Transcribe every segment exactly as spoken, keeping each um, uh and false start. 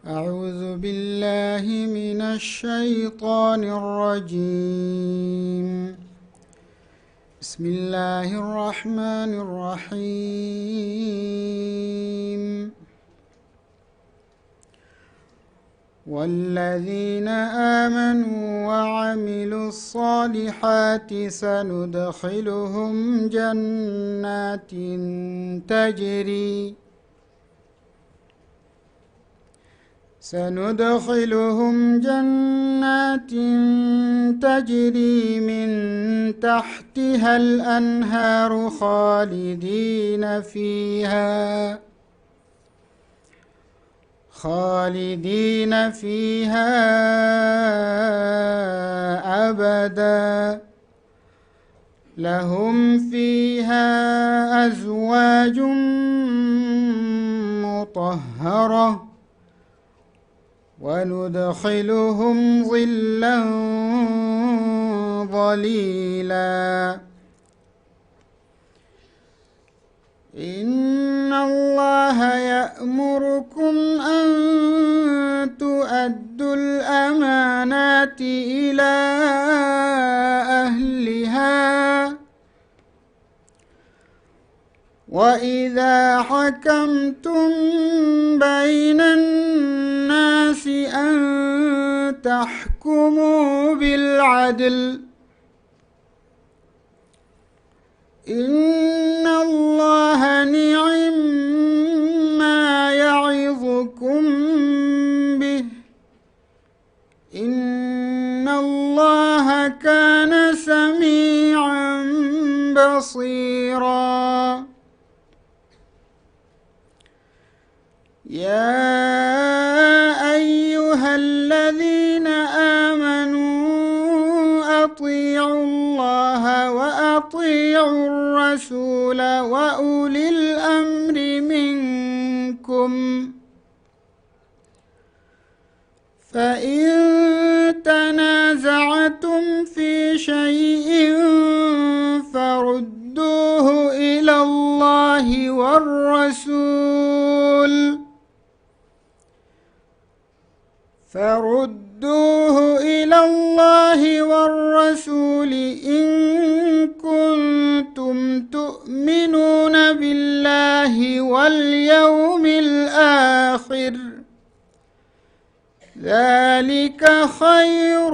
أعوذ بالله من الشيطان الرجيم. بسم الله الرحمن الرحيم. والذين آمنوا وعملوا الصالحات سندخلهم جنات تجري سندخلهم جنات تجري من تحتها الأنهار خالدين فيها خالدين فيها أبدا لهم فيها أزواج مطهرة وندخلهم ظلا ظليلا. إن الله يأمركم أن تؤدوا الأمانات إلى أهلها وإذا حكمتم بين الناس أن تحكموا بالعدل إن الله نعم ما يعظكم به إن الله كان سميعا بصيرا. يا أيها الذين آمنوا أطيعوا الله وأطيعوا الرسول وأولي الأمر منكم فإن تنازعتم في شيء فردوه إلى الله والرسول فردوه إلى الله والرسول إن كنتم تؤمنون بالله واليوم الآخر ذلك خير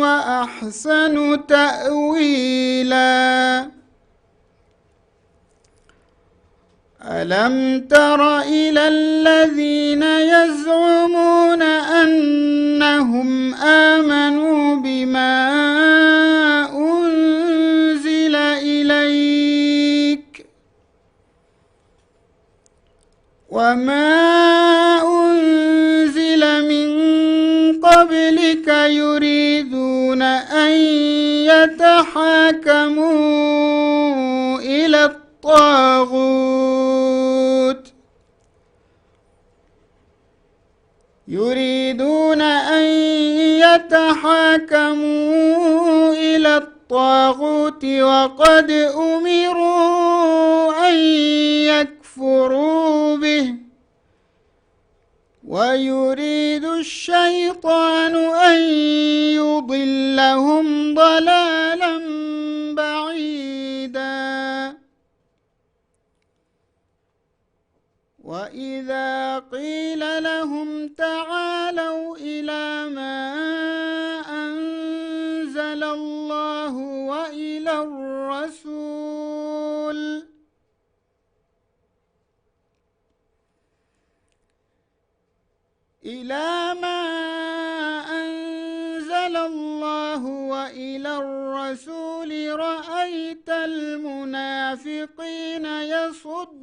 وأحسن تأويلا. ألم تر إلى الذين يزعمون أنهم آمنوا بما أنزل إليك وما أنزل من قبلك يريدون أن يتحاكموا إلى الطاغوت يريدون أن يتحاكموا إلى الطاغوت وقد أمروا أن يكفروا به ويريد الشيطان أن يضلهم ضلالا بعيدا. وإذا قيل لهم تعالوا إلى ما أنزل الله وإلى الرسول إلى ما أنزل الله وإلى الرسول رأيت المنافقين يصدون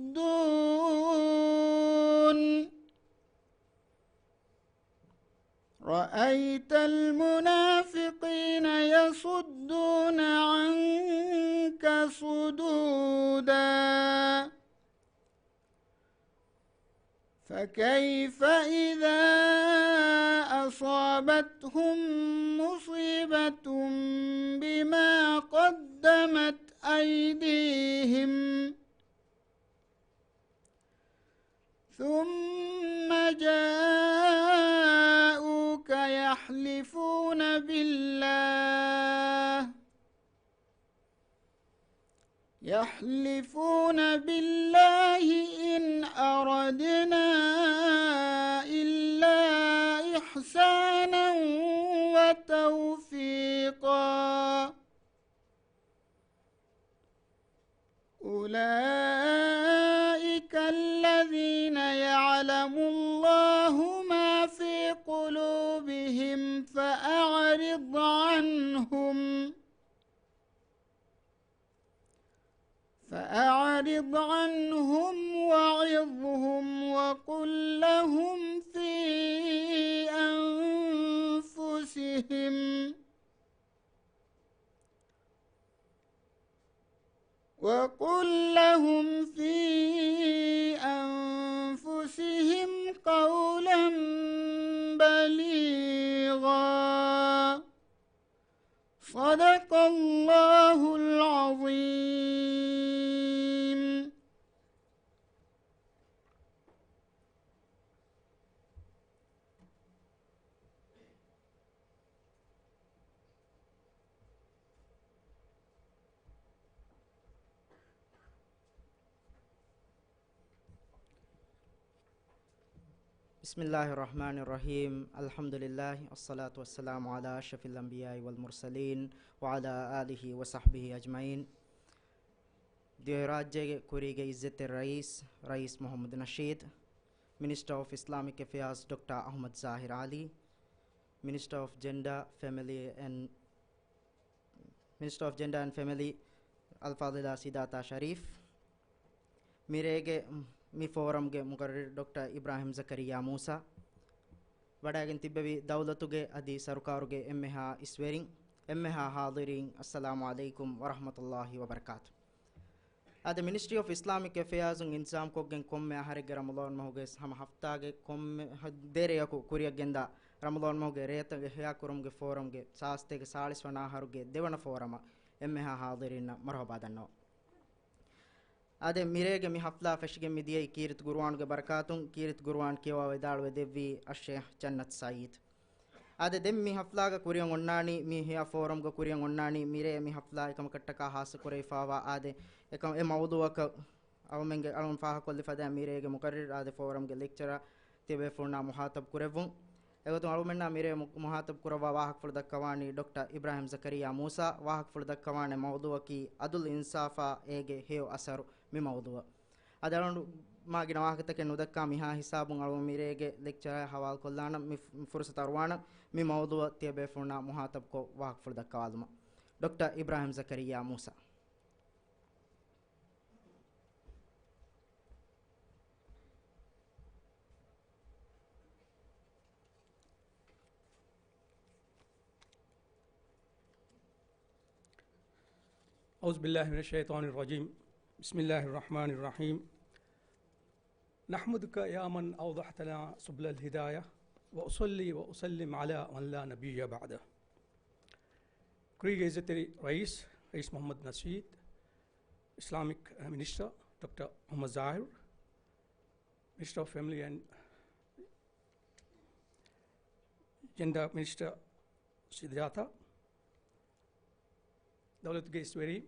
رأيت المنافقين يصدون عنك صدودا فكيف إذا أصابتهم مصيبة بما قدمت أيديهم ثم جاءوا يحلفون بالله إن أردنا إلا إحسانا وتوفيقا. أولئك الذين يعلم الله ما في قلوبهم فأعرض عنهم، فأعرض عنهم وعظهم وقل لهم في أنفسهم، وقل لهم في أنفسهم قولا بليغا. صدق الله العظيم. بسم الله الرحمن الرحيم. الحمد لله، والصلاة والسلام على أشرف الأنبياء والمرسلين، وعلى آله وصحبه أجمعين. ދިވެހިރާއްޖޭގެ ކުރީގެ އިއްޒަތްތެރި ރައީސް، ރައީސް މުޙައްމަދު ނަޝީދު، މިނިސްޓަރ އޮފް އިސްލާމިކް އެފެއާޒް ޑޮކްޓަރ އަޙްމަދު ޒާހިރު ޢަލީ، މިނިސްޓަރ އޮފް ޖެންޑާ، ފެމިލީ އެންޑް، މިނިސްޓަރ އޮފް ޖެންޑާ އެންޑް ފެމިލީ، އަލްފާޟިލާ ސިދާތާ ޝަރީފް، މިރޭގެ މި ފޯރަމްގެ މުޤައްރިރު ޑޮކްޓަރ އިބްރާހިމް ޒަކަރިއްޔާ މޫސާ، ވަޑައިގެން ތިއްބެވި ދައުލަތުގެ އަދި ސަރުކާރުގެ އެންމެހާ އިސްވެރިން، އެންމެހާ ޙާޟިރީން، އައްސަލާމު ޢަލައިކުމް ވަރަޙްމަތުﷲި ވަބަރަކާތު. އާދެ، މިނިސްޓްރީ އޮފް އިސްލާމިކް އެފެއާޒުން އިންތިޒާމްކޮށްގެން ކޮންމެ އަހަރެއްގެ ރަމަޟާން މަހުގެ ހަމަ ހަފްތާގެ ކޮންމެ ހަ-، ދޭރަޔަކު ކުރިއަށް ގެންދާ ރަމަޟާން މަހުގެ ރޭތައް އިޙްޔާކުރުމުގެ ފޯރަމްގެ ސާސްތޭކަ ސާޅީސް ވަނަ އަހަރުގެ ދެވަނަ ފޯރަމަށް އެންމެހާ ޙާޟިރީންނަށް މަރުޙަބާ ދަންނަވަން. އާދެ، މިރޭގެ މި ޙަފްލާ ފެށިގެން މިދިޔައީ ކީރިތި ޤުރުއާނުގެ ބަރަކާތުން، ކީރިތި ޤުރުއާން ކިޔަވާ ވިދާޅުވެ ދެއްވީ އައްޝޭޚް ޖަންނަތު ސަޢީދު. އާދެ، ދެން މި ޙަފްލާގަ ކުރިއަށް އޮންނާނީ، މި ހެޔާ ފޯރަމްގަ ކުރިއަށް އޮންނާނީ، މިރޭ މި ޙަފްލާ އެކަމަކަށްޓަކާ ޚާއްޞަ ކުރެވިފާވާ، އާދެ، އެކަމަ-، އެ މައުޟޫޢަކަށް އަޅުމެންގެ އަޅުން ފާހަގަކޮށްލި ފަދައިން މިރޭގެ މުޤައްރިރު އާދެ ފޯރަމްގެ ލެކްޗަރަރ ތިޔަބޭފުޅުންނާ މުޚާޠަބް ކުރެއްވުން. އެގޮތުން އަޅުމެންނާ މިރޭ މު-، މުޚާޠަބް ކުރައްވާ ވާހަކަފުޅު ދައްކަވާނީ ޑޮކްޓަރ އިބްރާހިމް ޒަކަރިއްޔާ މޫސާ. ވާހަކަފުޅު ދައްކަވާނެ މައުޟޫޢަކީ އަދުލް އިންސާފާ އޭގެ ހެޔޮ އަސަރު މި މައުޟޫޢަށް. އަދި އަޅުގަނޑު މާ ގިނަ ވާހަކަތަކެއް ނުދައްކާ މިހާ ހިސާބުން އަޅުގަނޑު މިރޭގެ ލެކްޗަރަށް ހަވާލުކޮށްލާނަން މި ފު-، ފުރުޞަތު އަރުވާނަން މި މައުޟޫޢަށް ތިޔަބޭފުޅުންނާ މުޚާޠަބްކޮށް ވާހަކަފުޅު ދައްކަވާލުމަށް. ޑޮކްޓަރ އިބްރާހިމް ޒަކަރިއްޔާ މޫސާ. أعوذ بالله من الشيطان الرجيم. بسم الله الرحمن الرحيم. نحمدك يا من أوضحت لنا سبل الهداية، وأصلي وأسلم على من لا نبي بعده. ކުރީގެ އިއްޒަތްތެރި ރައީސް، ރައީސް މުޙައްމަދު ނަޝީދު، އިސްލާމިކް މިނިސްޓަރ ޑޮކްޓަރ މުޙައްމަދު ޒާހިރު، މިނިސްޓަރ އޮފް ފެމިލީ އެންޑް ޖެންޑާ މިނިސްޓަރ ސިދާތާ، ދައުލަތުގެ އިސްވެރީން،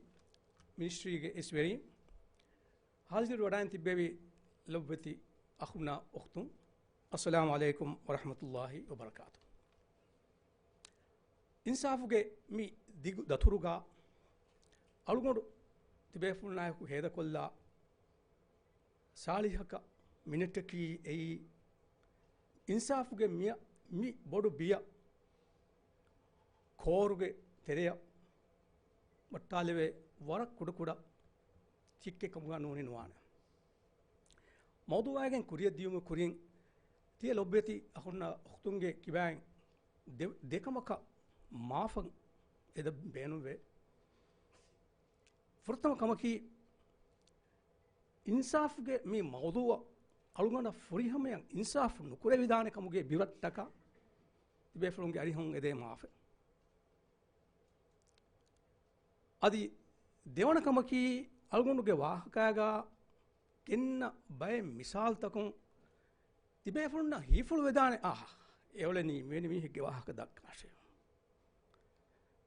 މިނިސްޓްރީގެ އިސްވެރީން، ހާޒިރު ވަޑައިން ތިއްބެވި ލޮބުވެތި އަޚުންނާ އުޚްތުން، އައްސަލާމު ޢަލައިކުމް ވަރަޙްމަތުﷲި ވަބަރަކާތު. އިންސާފުގެ މި ދިގު ދަތުރުގަ އަޅުގަނޑު ތިބޭފުޅުންނާއެކު ހޭދަކޮށްލާ ސާޅީހަކަށް މިނެޓަކީ އެއީ، އިންސާފުގެ މިޔަ-، މި ބޮޑު ބިޔަ ކޯރުގެ ތެރެއަށް ވައްޓާލެވޭ ވަރަށް ކުޑަކުޑަ ޗިއްކެއް ކަމުގަ ނޫނީ ނުވާނެ. މައުޟޫޢާގެން ކުރިއަށް ދިޔުމުގެ ކުރިން، ތިޔަ ލޮބުވެތި އަޚުންނާ އުޚްތުންގެ ކިބައިން ދެ-، ދެކަމަކަށް މާފަށް އެދަ ބޭނުންވޭ. ފުރަތަމަ ކަމަކީ، އިންސާފުގެ މި މައުޟޫޢަށް އަޅުގަނޑަށް ފުރިހަމަޔަށް އިންސާފު ނުކުރެވިދާނެ ކަމުގެ ބިރަށްޓަކާ ތިބޭފުޅުންގެ އަރިހަށް އެދޭ މާފެއް. އަދި ދެވަނަ ކަމަކީ، އަޅުގަނޑުގެ ވާހަކައިގަ ގެންނަ ބައެއް މިސާލުތަކުން ތިބޭފުޅުންނަށް ހީފުޅުވެދާނެ، އާ، އެއުޅެނީ މިވެނި މީހެއްގެ ވާހަކަ ދައްކާށޭ.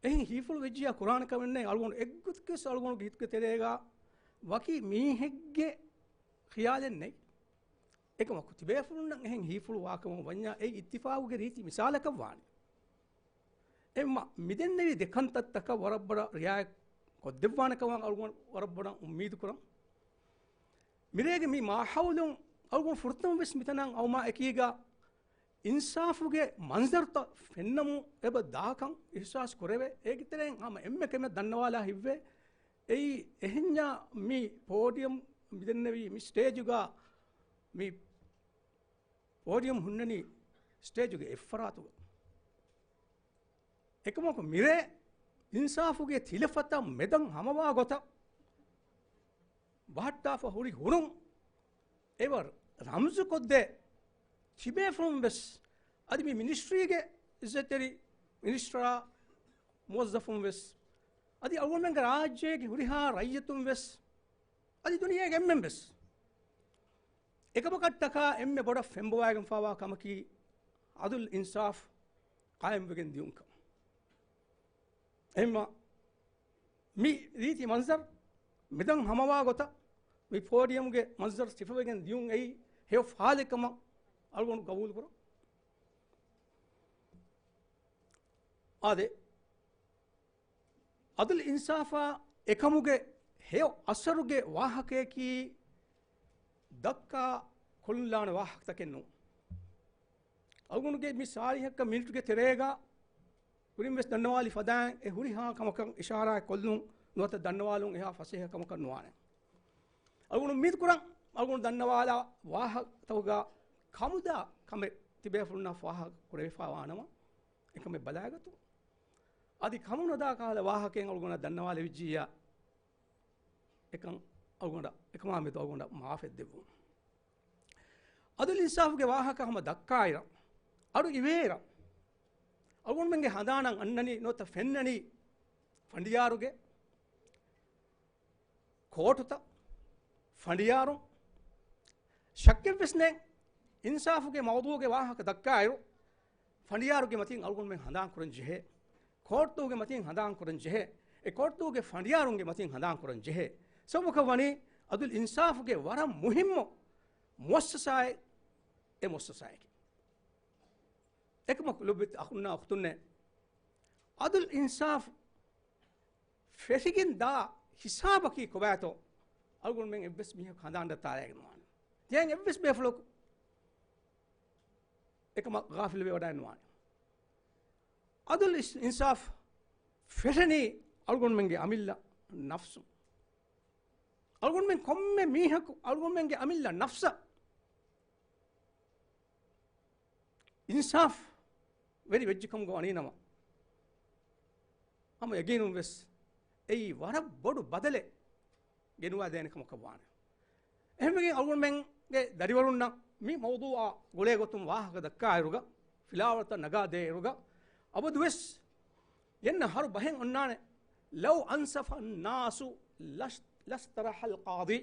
އެހެން ހީފުޅު ވެއްޖިއްޔާ ކުރާނެ ކަމެއް ނެތް. އަޅުގަނޑު އެއްގޮތަކަސް އަޅުގަނޑުގެ ހިތުގެ ތެރޭގަ ވަކި މީހެއްގެ ޚިޔާލެއް ނެތް. އެކަމަކު ތިބޭފުޅުންނަށް އެހެން ހީފުޅު ވާކަމަށް ވަންޏާ އެއީ އިއްތިފާގުގެ ރީތި މިސާލަކަށް ވާނެ. އެއްމަ މިދެންނެވި ދެ ކަންތައްތަކަށް ވަރަށް ބޮޑަށް ރިއާޔަތް ކޮށްދެއްވާނެ ކަމަށް އަޅުގަނޑު ވަރަށް ބޮޑަށް އުއްމީދު ކުރަން. މިރޭގެ މި މާހައުލުން އަޅުގަނޑު ފުރަތަމަ ވެސް މިތަނަށް އައުމާ އެކީގަ އިންސާފުގެ މަންޒަރުތައް ފެންނަމުން އެބަ ދާކަން އިހްސާސް ކުރެވޭ. އޭގެ ތެރެއިން ހަމަ އެންމެ ކަމެއް ދަންނަވާލާ ހިތްވޭ. އެއީ އެހެންޏާ މި ޕޯޑިއަމް މިދެންނެވީ މި ސްޓޭޖުގަ، މި ޕޯޑިއަމް ހުންނަނީ ސްޓޭޖުގެ އެއްފަރާތުގަ. އެކަމަކު މިރޭ އިންސާފުގެ ތިލަފަތަށް މެދަން ހަމަވާ ގޮތަށް ބަހައްޓާފަ ހުރި ހުރުން އެބަ ރަމްޒުކޮށްދޭ ތިބޭފުޅުން ވެސް، އަދި މި މިނިސްޓްރީގެ އިއްޒަތްތެރި މިނިސްޓަރާ މުވައްޒަފުން ވެސް، އަދި އަޅުގަނޑުމެންގެ ރާއްޖޭގެ ހުރިހާ ރައްޔިތުން ވެސް، އަދި ދުނިޔޭގެ އެންމެން ވެސް އެކަމަކަށްޓަކާ އެންމެ ބޮޑަށް ފެންބޮވާގެންފާވާ ކަމަކީ އަދުލް އިންސާފް ޤާއިމްވެގެން ދިޔުންކަން. އެހެންމަ މި ރީތި މަންޒަރު މިދަން ހަމަވާ ގޮތަށް މި ޕޯޑިއަމްގެ މަންޒަރު ސިފަވެގެން ދިޔުން އެއީ ހެޔޮ ފާލެއް ކަމަށް އަޅުގަނޑު ގަބޫލުކުރަން. އާދެ، އަދުލް އިންސާފާ އެކަމުގެ ހެޔޮ އަސަރުގެ ވާހަކަޔަކީ ދައްކާ ކޮށްލާނެ ވާހަކަތަކެއް ނޫން. އަޅުގަނޑުގެ މި ސާޅީހަކަށް މިނިޓުގެ ތެރޭގަ ކުރިން ވެސް ދަންނަވާލި ފަދައިން އެ ހުރިހާ ކަމަކަށް އިޝާރާތް ކޮށްލުން ނުވަތަ ދަންނަވާލުން އެހާ ފަސޭހަ ކަމަކަށް ނުވާނެ. އަޅުގަނޑު އުއްމީދު ކުރަން، އަޅުގަނޑު ދަންނަވާލާ ވާހަކަތަކުގަ ކަމުދާ ކަމެއް ތިބޭފުޅުންނާ ފާހަގަ ކުރެވިފާ ވާނަމަ، އެކަމެއް ބަލާގަތުން. އަދި ކަމުނުދާ ކަހަލަ ވާހަކައެއް އަޅުގަނޑަށް ދަންނަވާލެވިއްޖިއްޔާ، އެކަން އަޅުގަނޑަށް، އެކަމާ މެދު އަޅުގަނޑަށް މާފެއް ދެއްވުން. އަދުލް އިންސާފުގެ ވާހަކަ ހަމަ ދައްކާއިރަށް، އަޑު އިވޭއިރަށް، އަޅުގަނޑުމެންގެ ހަނދާނަށް އަންނަނީ ނުވަތަ ފެންނަނީ ފަނޑިޔާރުގެ ކޯޓުތައް، ފަނޑިޔާރުން، ޝައްކެއްވެސް ނެތް. އިންސާފުގެ މައުޟޫގެ ވާހަކަ ދައްކާއިރު، ފަނޑިޔާރުގެ މަތިން އަޅުގަނޑުމެން ހަނދާން ކުރަން ޖެހޭ. ކޯޓުތަކުގެ މަތިން ހަނދާން ކުރަން ޖެހޭ. އެ ކޯޓުތަކުގެ ފަނޑިޔާރުންގެ މަތިން ހަނދާން ކުރަން ޖެހޭ. ސަބަބަކަށް ވަނީ އަދުލް އިންސާފުގެ ވަރަށް މުހިއްމު މުއައްސަސާއެއް، އެ މުއައްސަސާއަކީ. އެކަމަކު ލޮބުވެތި އަޚުންނާ އުޚްތުންނޭ، އަދުލް އިންސާފު ފެށިގެން ދާ ހިސާބަކީ ކޮބާތޯ؟ އަޅުގަނޑުމެން އެއްވެސް މީހަކު ހަނދާން ދައްތާލައިގެން ނުވާނެ. ދެން އެއްވެސް ބޭފުޅަކު އެކަމަށް ޣާފިލުވެވަޑައެއް ނުވާނެ. އަދުލް އިސް-، އިންސާފް ފެށެނީ އަޅުގަނޑުމެންގެ އަމިއްލަ ނަފްސު. އަޅުގަނޑުމެން ކޮންމެ މީހަކު އަޅުގަނޑުމެންގެ އަމިއްލަ ނަފްސަށް އިންސާފް ވެރި ވެއްޖެކަމުގަ ވަނީނަމަ، ހަމަ ޔަގީނުން ވެސް އެއީ ވަރަށް ބޮޑު ބަދަލެއް ގެނުވާދޭނެ ކަމަކަށް ވާނެ. އެހެންވެގެން އަޅުގަނޑުމެންގެ ދަރިވަރުންނަށް މި މައުޟޫއާ ގުޅޭގޮތުން ވާހަކަ ދައްކާއިރުގަ، ފިލާވަޅުތައް ނަގާދޭއިރުގަ، އަބަދުވެސް އެންނަ ހަރު ބަހެއް އޮންނާނެ، لو أنصف الناس لاش-، لاستراح القاضي.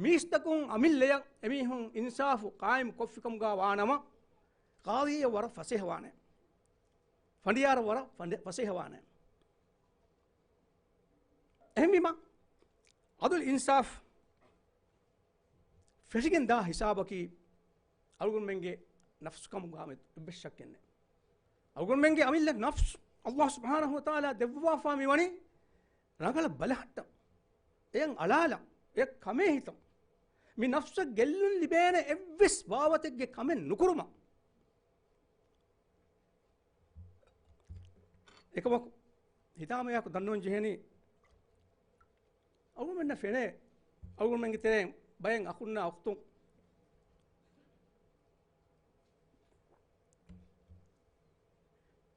މީސްތަކުން އަމިއްލަޔަށް އެމީހުން އިންސާފު ޤާއިމް ކޮށްފިކަމުގަ ވާނަމަ، ޤާޟީއަށް ވަރަށް ފަސޭހަވާނެ. ފަނޑިޔާރަށް ވަރަށް ފަނޑި-، ފަސޭހަވާނެ. އެހެންވީމަ، އަދުލް އިންސާފް ފެށިގެން ދާ ހިސާބަކީ އަޅުގަނޑުމެންގެ ނަފްސު ކަމުގަ އެއްވެސް ޝައްކެއް ނެތް. އަޅުގަނޑުމެންގެ އަމިއްލަ ނަފްސު ﷲ ސުބްޙާނަހޫ ވަތަޢާލާ ދެއްވާފާ މިވަނީ ރަނގަޅަށް ބަލަހައްޓަން، އެޔަށް އަޅާލަން، އެޔަށް ކަމޭހިތަން. މި ނަފްސަށް ގެއްލުން ލިބޭނެ އެއްވެސް ބާވަތެއްގެ ކަމެއް ނުކުރުމަށް. އެކަމަކު ހިތާމަޔާއެކު ދަންނަވަން ޖެހެނީ، އަޅުގަނޑުމެންނަށް ފެނޭ، އަޅުގަނޑުމެންގެ ތެރެއިން ބައެއް އަޚުންނާ އުޚްތުން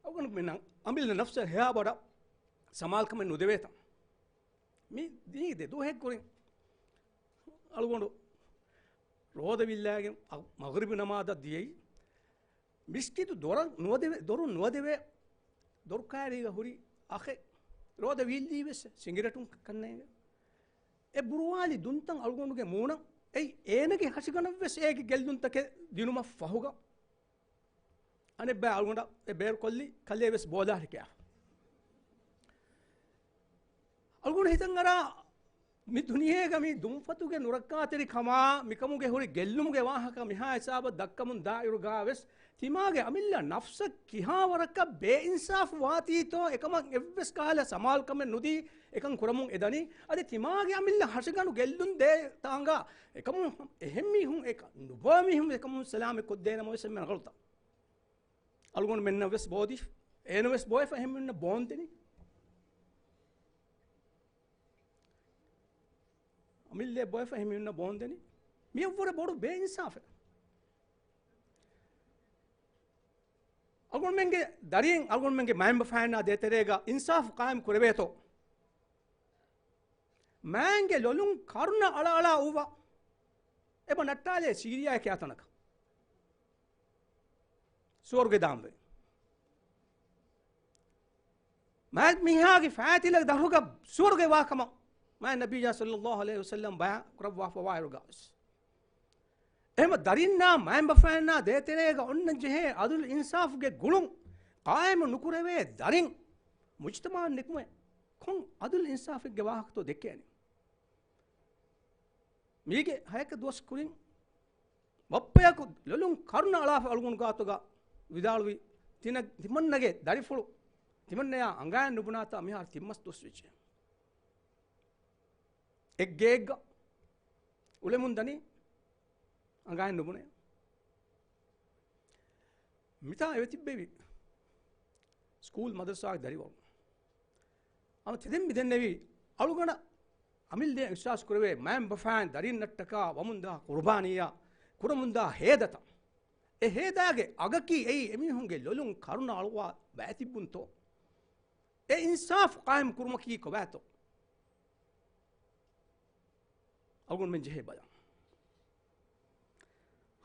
އަޅުގަނޑުމެންނަށް އަމިއްލަ ނަފްސަށް ހެޔާ ބޮޑަށް ސަމާލުކަމެއް ނުދެވޭތަން. މި ދީ ދެ ދުވަހެއް ކުރިން އަޅުގަނޑު ރޯދަ ވިއްލާގެން އަ-، މަޣްރިބު ނަމާދަށް ދިޔައީ. މިސްކިތު ދޮރަށް ނުވަދެވޭ، ދޮރުން ނުވަދެވޭ، ދޮރު ކައިރީގަ ހުރި އަޚެއް ރޯދަ ވީއްލީ ވެސް ސިނގިރޭޓުން ކަންނޭނގެ. އެ ބުރުވާލި ދުންތައް އަޅުގަނޑުގެ މޫނަށް އެއީ އޭނަގެ ހަށިގަނޑަށް ވެސް އޭގެ ގެއްލުންތަކެއް ދިނުމަށް ފަހުގަ. އަނެއްބައި އަޅުގަނޑަށް އެ ބޭރުކޮށްލި ކަލޭ ވެސް ބޯލާ ހިކައިފަ. އަޅުގަނޑު ހިތަށް އަރާ މި ދުނިޔޭގަ މި ދުންފަތުގެ ނުރައްކާތެރިކަމާ، މިކަމުގެ ހުރި ގެއްލުމުގެ ވާހަކަ މިހާ ހިސާބަށް ދައްކަމުން ދާއިރުގާވެސް، ތިމާގެ އަމިއްލަ ނަފްސަށް ކިހާވަރަކަށް ބޭއިންސާފު ވާތީތޯ، އެކަމަށް އެއްވެސް ކަހަލަ ސަމާލުކަމެއް ނުދީ، އެކަން ކުރަމުން އެދަނީ. އަދި ތިމާގެ އަމިއްލަ ހަށިގަނޑު ގެއްލުން ދޭ ތާނގާ، އެކަމުން އެހެން މީހުން އެކަން ނުބޮއެ މީހުން އެކަމުން ސަލާމަތް ކޮށްދޭނަމަވެސް އެންމެ ރަނގަޅުތަ؟ އަޅުގަނޑުމެންނަށް ވެސް ބޯދި، އޭނަ ވެސް ބޯއެފަ އެހެންމެންނަށް ބޯންދެނީ. އަމިއްލައަށް ބޯއެފަ އެހެންމެންނަށް ބޯންދެނީ. މިއަށްވުރެ ބޮޑު ބޭއިންސާފެއް. އަޅުގަނޑުމެންގެ ދަރިން، އަޅުގަނޑުމެންގެ މައިންބަފައިންނާ ދޭތެރޭގަ އިންސާފު ޤާއިމް ކުރެވޭތޯ؟ މާތްގެ ލޮލުން ކަރުނަ އަޅައަޅާ އުވާ، އެބަ ނައްޓާލޭ ސީރިޔާއެކޭ އަތަނަކަށް. ސުވަރުގެ ދާންވެ. މާތް މީހާގެ ފައިތިލަ ދަށުގަ ސުވަރުގެ ވާކަމަށް މާތް ނަބިއްޔާ ޞައްލައްލާހު ޢަލައިހި ވަސައްލަމް ބަޔާން ކުރައްވާފަވާއިރުގަވެސް، އެހެން ދަރިންނާ މައިންބަފައިންނާ ދޭތެރޭގަ އޮންނަން ޖެހޭ ޢަދުލު އިންސާފުގެ ގުޅުން ޤާއިމު ނުކުރެވޭ ދަރިން މުޖްތަމަޢަށް ނިކުމެ ކޮން ޢަދުލު އިންސާފެއްގެ ވާހަކަތޯ ދެއްކޭނެ؟ މީގެ ހަޔަކަ ދުވަސް ކުރިން ބައްޕަޔަކު ލޮލުން ކަރުނަ އަޅާފަ އަޅުގަނޑު ގާތުގަ ވިދާޅުވި، ތިނަ-، ތިމަންނަގެ ދަރިފުޅު ތިމަންނަޔާ އަނގައިން ނުބުނާތާ މިހާރު ތިން މަސް ދުވަސް ވެއްޖެ. އެއްގެއެއްގަ އުޅެމުން ދަނީ އަނގައިން ނުބުނެ. މިތާ އެވެ ތިއްބެވި ސްކޫލް މަދަރުސާގެ ދަރިވަރު. އަމަ ތެދެން މިދެންނެވީ އަޅުގަނޑަށް އަމިއްލައަށް ވިސްވާސް ކުރެވޭ މައިންބަފައިން ދަރިންނަށްޓަކާ ވަމުންދާ ޤުރުބާނީއާ ކުރަމުންދާ ހޭދަތައް. އެ ހޭދާގެ އަގަކީ އެއީ އެމީހުންގެ ލޮލުން ކަރުނަ އަޅުވާ ބައިތިއްބުންތޯ؟ އެ އިންސާފު ޤާއިމް ކުރުމަކީ ކޮބާތޯ؟ އަޅުގަނޑުމެން ޖެހޭ ބަޔާން.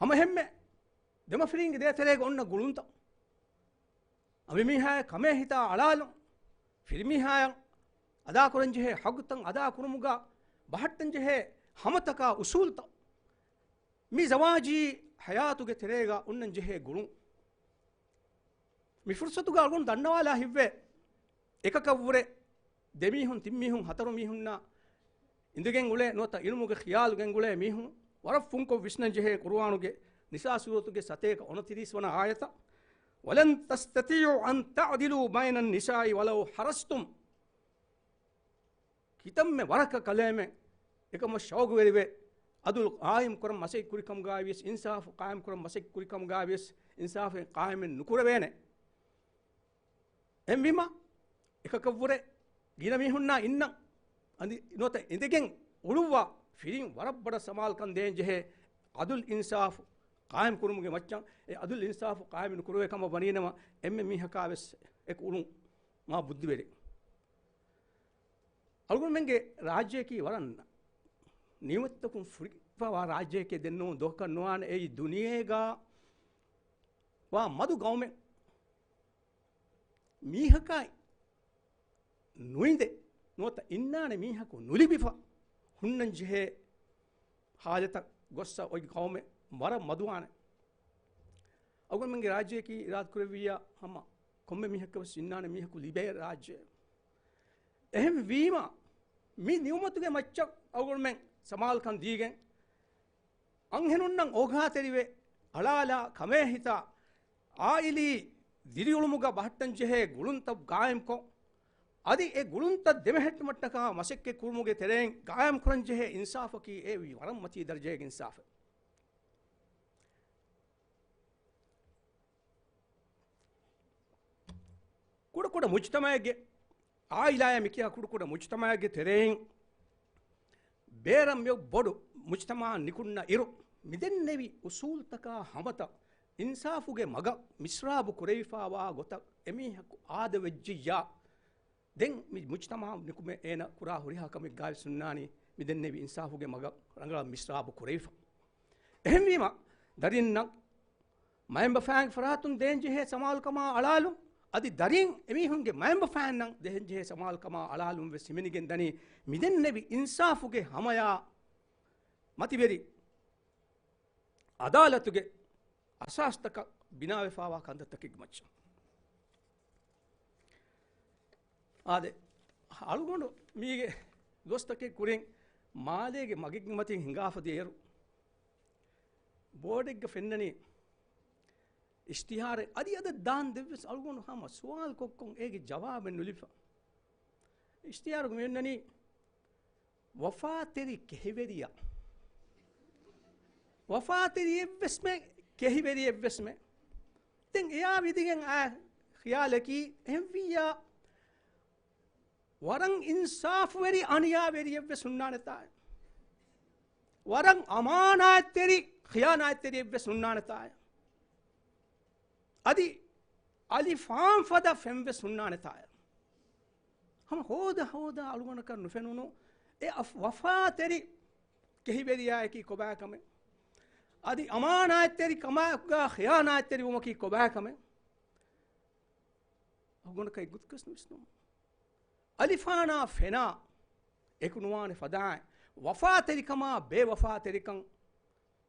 ހަމަ އެހެންމެ ދެމަފިރިންގެ ދޭތެރޭގަ އޮންނަ ގުޅުންތައް، އަނބިމީހާއަށް ކަމޭ ހިތާ އަޅާލުން، ފިރިމީހާއަށް އަދާކުރަންޖެހޭ ޙައްޤުތައް އަދާކުރުމުގަ ބަހައްޓަންޖެހޭ ހަމަތަކާ އުސޫލުތައް، މި ޒަވާޖީ ޙަޔާތުގެ ތެރޭގަ އޮންނަންޖެހޭ ގުޅުން. މި ފުރުޞަތުގަ އަޅުގަނޑު ދަންނަވާލާ ހިތްވޭ، އެކަކަށްވުރެ ދެމީހުން، ތިންމީހުން، ހަތަރު މީހުންނާ އިނދެގެން އުޅޭ ނުވަތަ ޢިލްމުގެ ޚިޔާލު ގެންގުޅޭ މީހުން ވަރަށް ފުންކޮށް ވިސްނަން ޖެހޭ ޤުރުއާނުގެ ނިސާ ސޫރަތުގެ ސަތޭކަ އުނަތިރީސް ވަނަ އާޔަތަށް، "وَلَن تَسْتَطِيعُوا أَن تَعْدِلُوا بَيْنَ النِّسَاءِ وَلَوْ حَرَصْتُمْ." ކިތަންމެ ވަރަކަށް ކަލޭމެން އެކަމަށް ޝައުގުވެރިވެ، ޢަދުލު ޤާއިމް ކުރަން މަސައްކަތް ކުރި ކަމުގައިވިޔަސް، އިންސާފު ޤާއިމް ކުރަން މަސައްކަތް ކުރި ކަމުގައިވިޔަސް، އިންސާފެއް ޤާއިމެއް ނުކުރެވޭނެ. އެހެންވީމަ، އެކަކަށްވުރެ ގިނަ މީހުންނާ އިންނަން. އަދި ނުވަތަ އިނދެގެން އުޅުއްވާ ފިރިން ވަރަށް ބޮޑަށް ސަމާލުކަން ދޭން ޖެހޭ ޢަދުލު އިންސާފު ޤާއިމް ކުރުމުގެ މައްޗަށް، އެ ޢަދުލު އިންސާފު ޤާއިމް ނުކުރެވޭ ކަމަށް ވަނީނަމަ، އެންމެ މީހަކާ ވެސް އެކު އުޅުން މާ ބުއްދިވެރި. އަޅުގަނޑުމެންގެ ރާއްޖެއަކީ ވަރަށް ނިޢުމަތްތަކުން ފުރިފަވާ ރާއްޖެއެކޭ ދެންނޫން ދުވަހަކަށް ނުވާނެ. އެއީ ދުނިޔޭގަ ވާ މަދު ގައުމެއް މީހަކާ ނުއިނދެ ނުވަތަ އިންނާނެ މީހަކު ނުލިބިފަ ހުންނަން ޖެހޭ ހާލަތަށް ގޮއްސަ އޮތް ގައުމެއް ވަރަށް މަދުވާނެ. އަޅުގަނޑުމެންގެ ރާއްޖެއަކީ އިރާދަކުރެއްވިއްޔާ ހަމަ ކޮންމެ މީހަކަށް ވެސް އިންނާނެ މީހަކު ލިބޭ ރާއްޖެ. އެހެން ވީމަ، މި ނިޢުމަތުގެ މައްޗަށް އަޅުގަނޑުމެން ސަމާލުކަން ދީގެން، އަންހެނުންނަށް އޯގާތެރިވެ، އަޅާލާ ކަމޭހިތާ އާއިލީ ދިރިއުޅުމުގަ ބަހައްޓަން ޖެހޭ ގުޅުންތައް ގާއިމްކޮށް، އަދި އެ ގުޅުންތައް ދެމެހެއްޓުމަށްޓަކާ މަސައްކަތް ކުރުމުގެ ތެރެއިން ގާއިމްކުރަން ޖެހޭ އިންސާފަކީ އެ ވަރަށް މަތީ ދަރަޖައިގެ އިންސާފެއް. ކުޑަކުޑަ މުޖްތަމަޢެއްގެ އާއިލާއާ މިކިޔާ ކުޑަކުޑަ މުޖްތަމަޢެއްގެ ތެރެއިން ބޭރަށް މިއޮތް ބޮޑު މުޖްތަމަޢަށް ނިކުންނަ އިރު، މިދެންނެވި އުސޫލުތަކާ ހަމަތައް އިންސާފުގެ މަގަށް މިސްރާބު ކުރެވިފާވާ ގޮތަށް އެމީހަކު އާދަވެއްޖިއްޔާ، ދެން މި މުޖްތަމަޢަށް ނިކުމެ އޭނަ ކުރާ ހުރިހާ ކަމެއްގާވެސް ހުންނާނީ މިދެންނެވި އިންސާފުގެ މަގަށް ރަނގަޅަށް މިސްރާބު ކުރެވިފަ. އެހެންވީމަ، ދަރިންނަށް މައިންބަފައިންގެ ފަރާތުން ދޭންޖެހޭ ސަމާލުކަމާ އަޅާލުން، އަދި ދަރިން އެމީހުންގެ މައިންބަފައިންނަށް ދޭންޖެހޭ ސަމާލުކަމާ އަޅާލުން ވެސް ހިމެނިގެން ދަނީ މިދެންނެވި އިންސާފުގެ ހަމަޔާ މަތިވެރި އަދާލަތުގެ އަސާސްތަކަށް ބިނާވެފާވާ ކަންތައްތަކެއްގެ މައްޗަށް. އާދެ، އަޅުގަނޑު މީގެ ދުވަސްތަކެއް ކުރިން މާލޭގެ މަގެއްގެ މަތިން ހިނގާފަ ދިޔައިރު، ބޯޑެއްގަ ފެންނަނީ އިޝްތިހާރެއް އަދި އަދަށް ދާން ދެއްވެސް އަޅުގަނޑު ހަމަ ސުވާލު ކޮށްކޮށް އޭގެ ޖަވާބެއް ނުލިބިފަ. އިޝްތިހާރުގަ މި އޮންނަނީ ވަފާތެރި ކެހިވެރިޔާ. ވަފާތެރިއެއްވެސްމެ ކެހިވެރިއެއްވެސްމެ. ދެން އެޔާ ވިދިގެން އާ ޚިޔާލަކީ އެހެންވިއްޔާ ވަރަށް އިންސާފުވެރި އަނިޔާވެރިއެއްވެސް ހުންނާނެތާ. ވަރަށް އަމާނާތްތެރި ޚިޔާނާތްތެރިއެއްވެސް ހުންނާނެތާ. އަދި އަލިފާން ފަދަ ފެންވެސް ހުންނާނެތާ. ހަމަ ހޯދަ ހޯދާ އަޅުގަނޑަކަށް ނުފެނުނު އެ އަފް-، ވަފާތެރި ކެހިވެރިޔާއަކީ ކޮބާކަމެއް؟ އަދި އަމާނާތްތެރި ކަމާއެކުގާ ޚިޔާނާތްތެރިވުމަކީ ކޮބާކަމެއް؟ އަޅުގަނޑަކަށް އެއްގޮތަކަސް ނުވިސްނުނު. އަލިފާނާ ފެނާ އެކު ނުވާނެ ފަދައިން، ވަފާތެރިކަމާ ބޭވަފާތެރިކަން